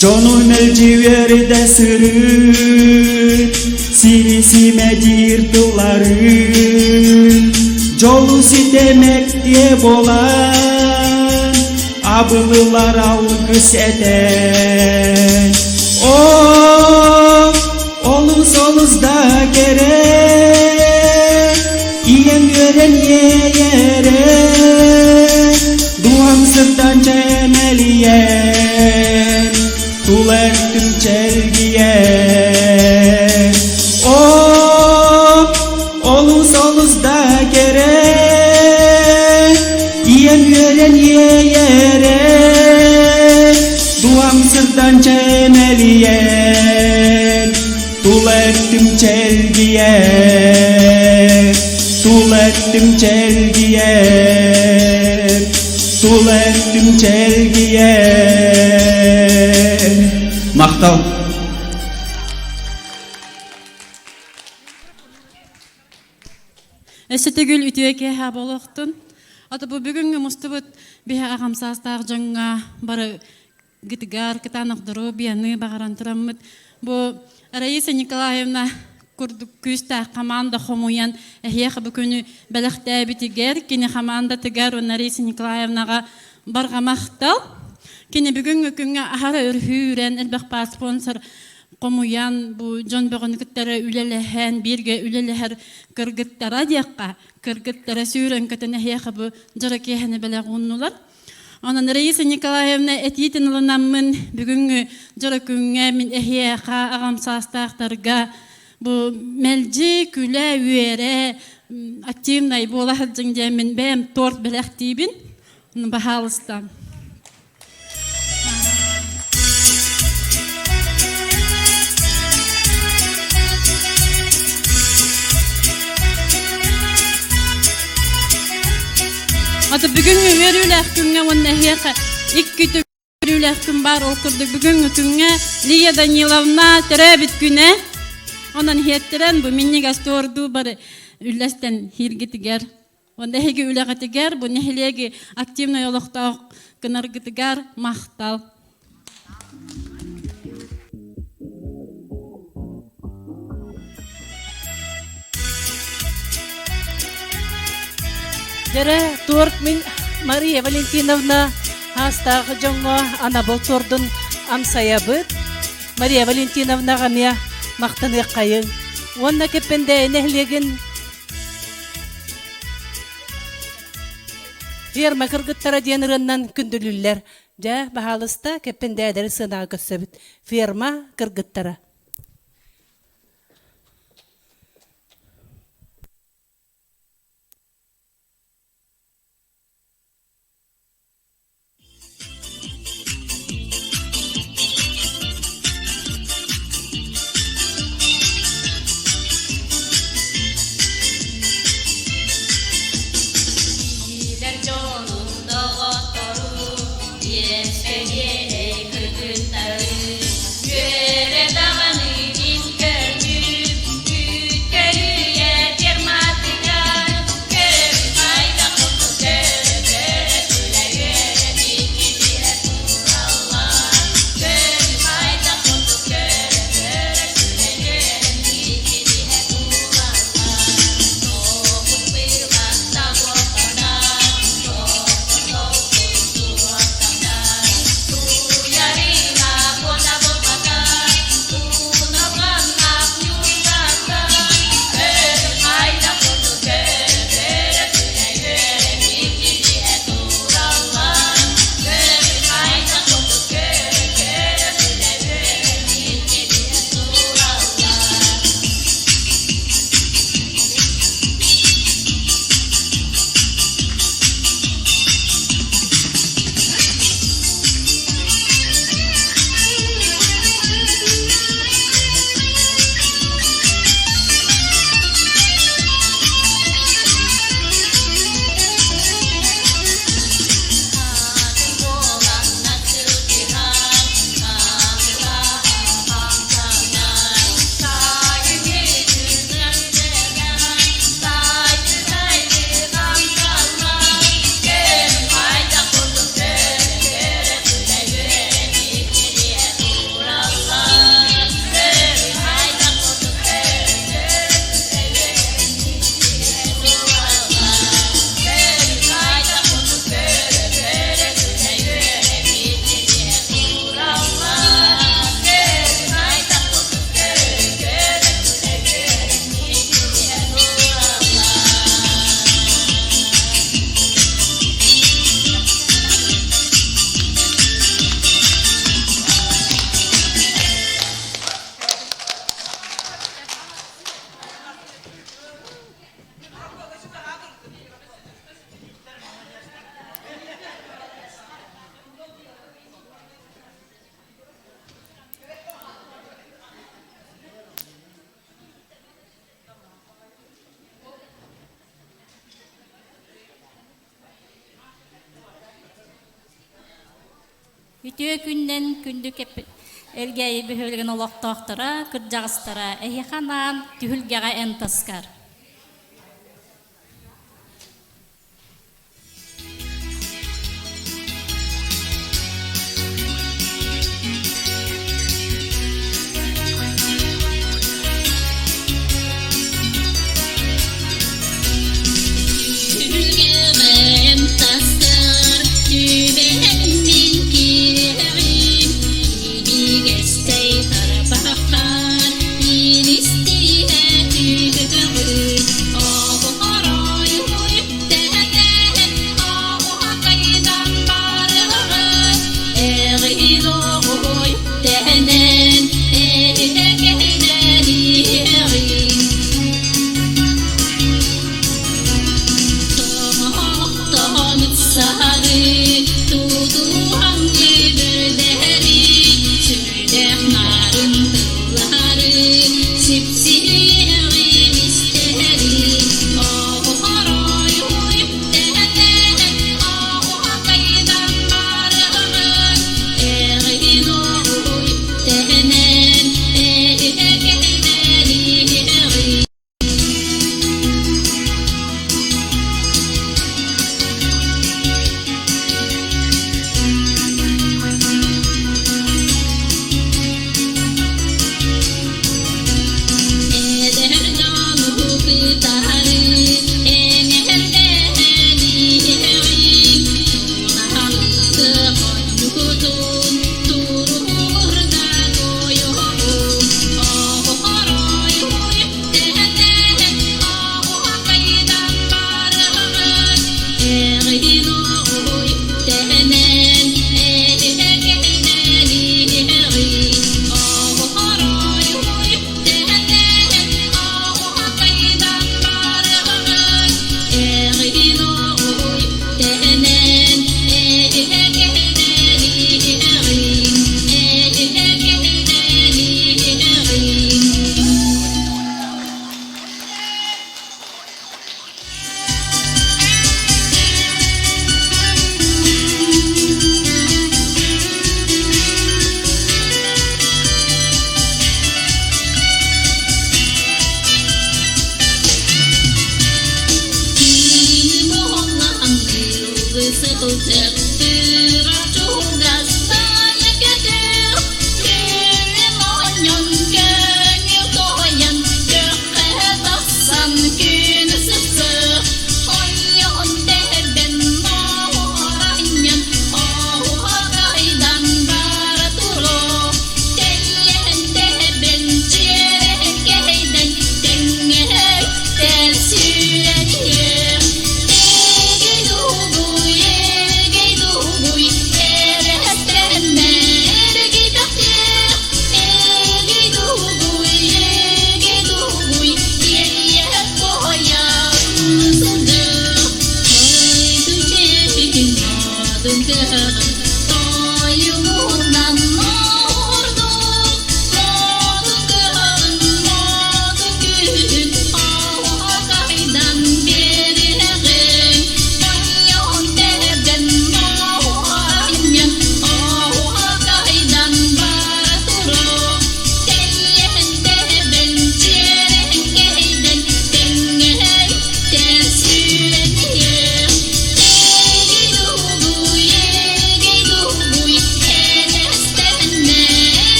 Дьону мэлдьи үөрдэ сырыт, сири симэдиир тылларын, дьолу ситэмэктиэ буолан, абылылар алгыс этэн. Оо, олус олус да кэрэ, ийэм үөрэн иэйэрэ, Дууһам сырдан чэмэлийэн, тула өттүм чэлгийэн. Оо, олус олус да кэрэ, ийэм үөрэн иэйэрэ, дууһам сырдан чэмэлийэн, тула өттүм чэлгийэн, тула өттүм чэлгийэн, тула өттүм чэлгийэн. Махтал. Өссө төгүл үтүө киэһэ буолуохтун. Ата бу бүгүҥҥү мустубут биһи аҕам саастаах дьоҥҥо бары гытыгар кытаанах доруобуйаны баҕаран тураммыт бу Раиса Николаевна курдук күүстээх команда хомуйан эһиэхэ бу күнү бэлэхтээбитигэр кини хамаандатыгар уонна Раиса Николаевнаҕа барҕа махтал. Кини бүгүҥҥү күҥҥэ аһара өрүһүүрэн элбэх спонсор. хомуйан бу дьон бөҕөнү кыттары үлэлэһэн бииргэ үлэлэһэр кыргыттара диэххэ кыргыттара сүүрэн көтөн эһиэхэ бу дьоро киэһэни бэлэх ууннулар. Онон Раиса Николаевна этиитин ылынаммын бүгүҥҥү дьоро күҥҥэ мин эһиэхэ аҕам саастаахтарга бу мэлдьи күлэ-үөрэ активнай буола сылдьыҥ диэммин бэйэм торт бэлэхтиибин. Баһаалыста. Аты бүгүҥҥү үөрүүлээх күҥҥэ уонна эһиэхэ икки үөрүүлээх күн баар ол курдук бүгүҥҥү күҥҥэ Лия Даниловна төрөөбүт күнэ. Онон иһиэттэрэн бу минньигэс туордуу бары үллэстэн иһиргитигэр Онно эһиги үлэҕитигэр бу нэһилиэги активнай олохтоох гынаргытыгар махтал. Дьэрэ торт мин Мария Валентиновна хаастаах дьоҥҥо анабыл тордун амсайабыт. Мария Валентиновнаҕа эмиэ махтаныаххайыҥ. Уонна Кэппэндээйи нэһилиэгин Ферма кыргыттара диэн ырыаннан күндүлүүллэр. Дьэ, баһаалыста, Кэппэндээдэри сыанаҕа көрсөбүт. Ферма кыргыттара. Билэр дьонум доҕотторум, иэскэ-иэлэй кыргыттары, үөрэ даҕаны мин көрдүм, үүт-көлүйэ ферматыгар, көрүҥ хайдах курдук көрө-көрө күлэ-үөрэ мичилиһэ тураллар, көрүҥ хайдах курдук көрө-көрө күлэ-үөрэ мичилиһэ тураллар. Тоҕус быылатта буотардар, тоҕус туруортардар, Туйарыына буота буолбатар, Туналҕаннаах ньуурдартан, Көрүҥ хайдах курдук көрө-көрө күлэ-үөрэ мичилиһэ тураллар, Көрүҥ хайдах курдук көрө-көрө күлэ-үөрэ мичилиһэ тураллар. Атын буоланнар сылдьыһан, хаамыраһан хамсанан, сайын күнүнэн сайды-сайды хамсанан, көр хайдах курдук көрө-көрө күлэ-үөрэ мичилиһэ тураллар. Көр хайдах курдук көрө-көрө күлэ-үөрэ мичилиһэ тураллар. Көр хайдах курдук көрө-көрө күлэ-үөрэ мичилиһэ тураллар. Көр хайдах курдук көрө-көрө күлэ-үөрэ мичилиһэ тураллар. Үтүө күннэн күндү Элгээйи бөһүөлэгин олохтоохторо, кырдьаҕастара, эһиэхэ анаан түһүлгэҕэ эн таскар. Түһүлгэҕэ тастар, түбэһэн мин киэҕим, ибигэстэй тарбахха. Кытары эҥэрдэһэниэҕиҥ, Тунаһалыы хонньукутун туругурда тойоҕум. Оһорой үктэһэн, оһуохайдан барыһыҥ, Эҕин оҕуй тэһэнэн, эһэкэһэнэниэҕиҥ. Оһорой үктэһэн, оһуохайдан барыһыҥ, Эҕин оҕуй тэһэнэн, эһэкэһэнэниэҕиҥ, эһэкэһэнэниэҕиҥ.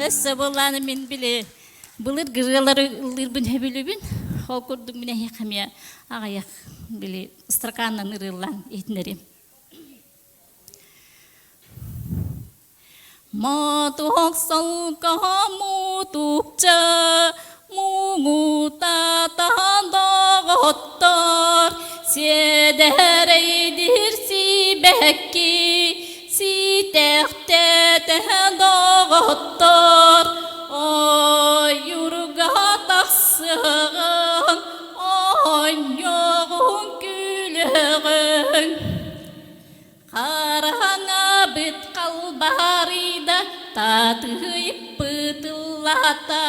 Өссө буоллааны мин били былыр гырыалары ыллыырбын сөбүлүүбүн. Ол курдук мин эһиэхэ эмиэ аҕыйах били ыстракааннан ырыыллаан иһитиннэриэм. Мотуок солко мутукча муҥутатан доҕоттор сиэдэрэйдир сибэкки ситэхтэтэ доҕоттор ойуурга тахсыаҕыҥ оонньуоҕуҥ күлүөҕүҥ Хараҥабыт халбарыйда, татыйыппыт ыллаата,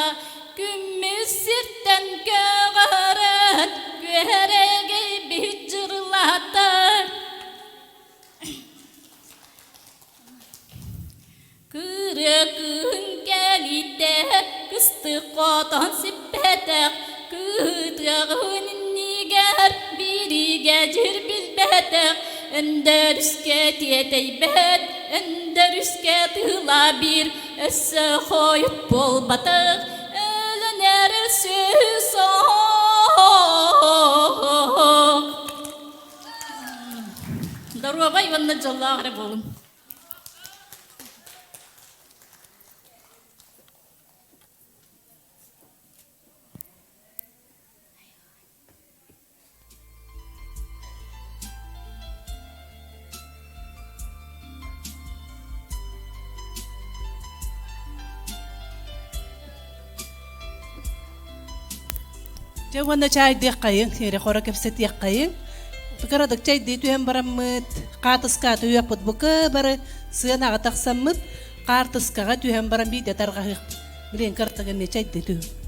күммүт сиртэн көҕөрөн, күөрэгэйбит дьырылаата. Кырыа кыһын кэлиитэ. Кыстык хотон сиппэтэх, кыытыаҕын иннигэр биригэ дьир билбэтэх, өндөрүскэ тиэтэйбэт, өндөрүскэ тыла биир, өссө хойут буолбатах, өлөн эрэр сүөһү суох. Доруобай уонна дьоллоох эрэ буолуҥ. Дьэ уонна чаайдыаххайыҥ, эрэ-хоро кэпсэтиэххэйиҥ. Кырадык чайдыы түһэн бараммыт, хаатыска түһүөхпүт бука бары сыанаҕа тахсаммыт, хаартыскаҕа түһэн баран биирдэ тарҕаһыахпыт. Билигин кыратык эмиэ чайдыы түһүҥ.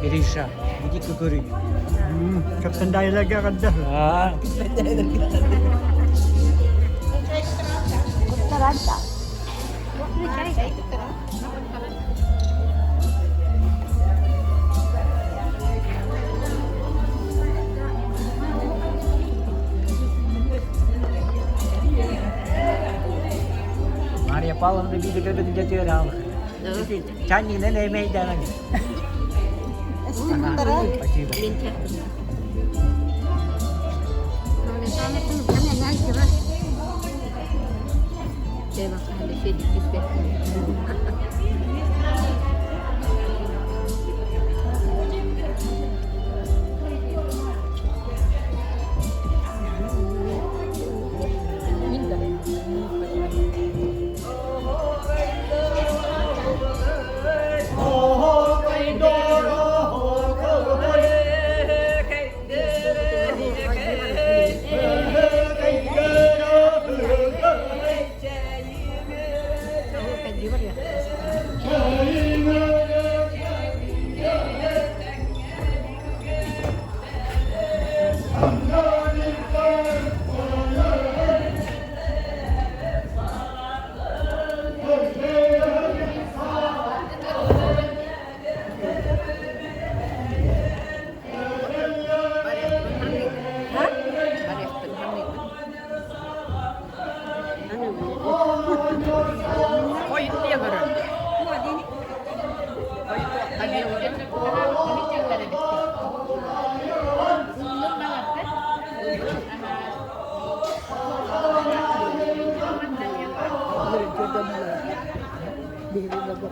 Гриша, иди кукурик. Кэптендайларга гадда. Мария Павловна биир кэлбитин дьэ ал. Чаннигынан эмэйдэнэн. Спасибо.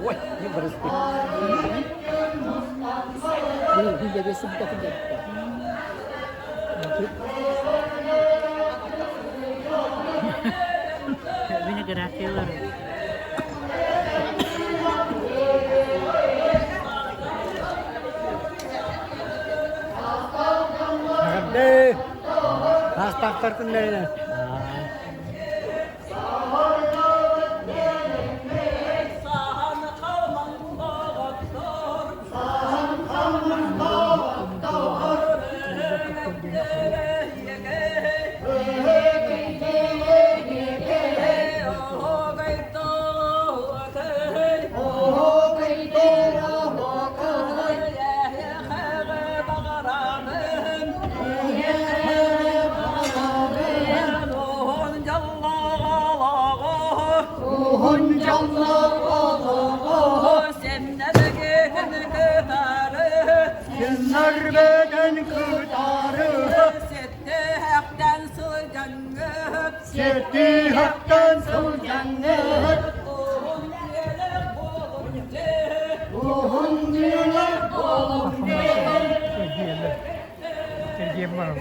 Ой, не барысты. Винографиялар. Эҕэрдэ! Саастаахтар күннэринэн. Сыннарбeden кытары Сеtti haktan сылдьаҥҥыт Уһун дьиэлэр буолуҥ Сергей Маров.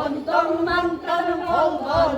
Онтон мантан холбон.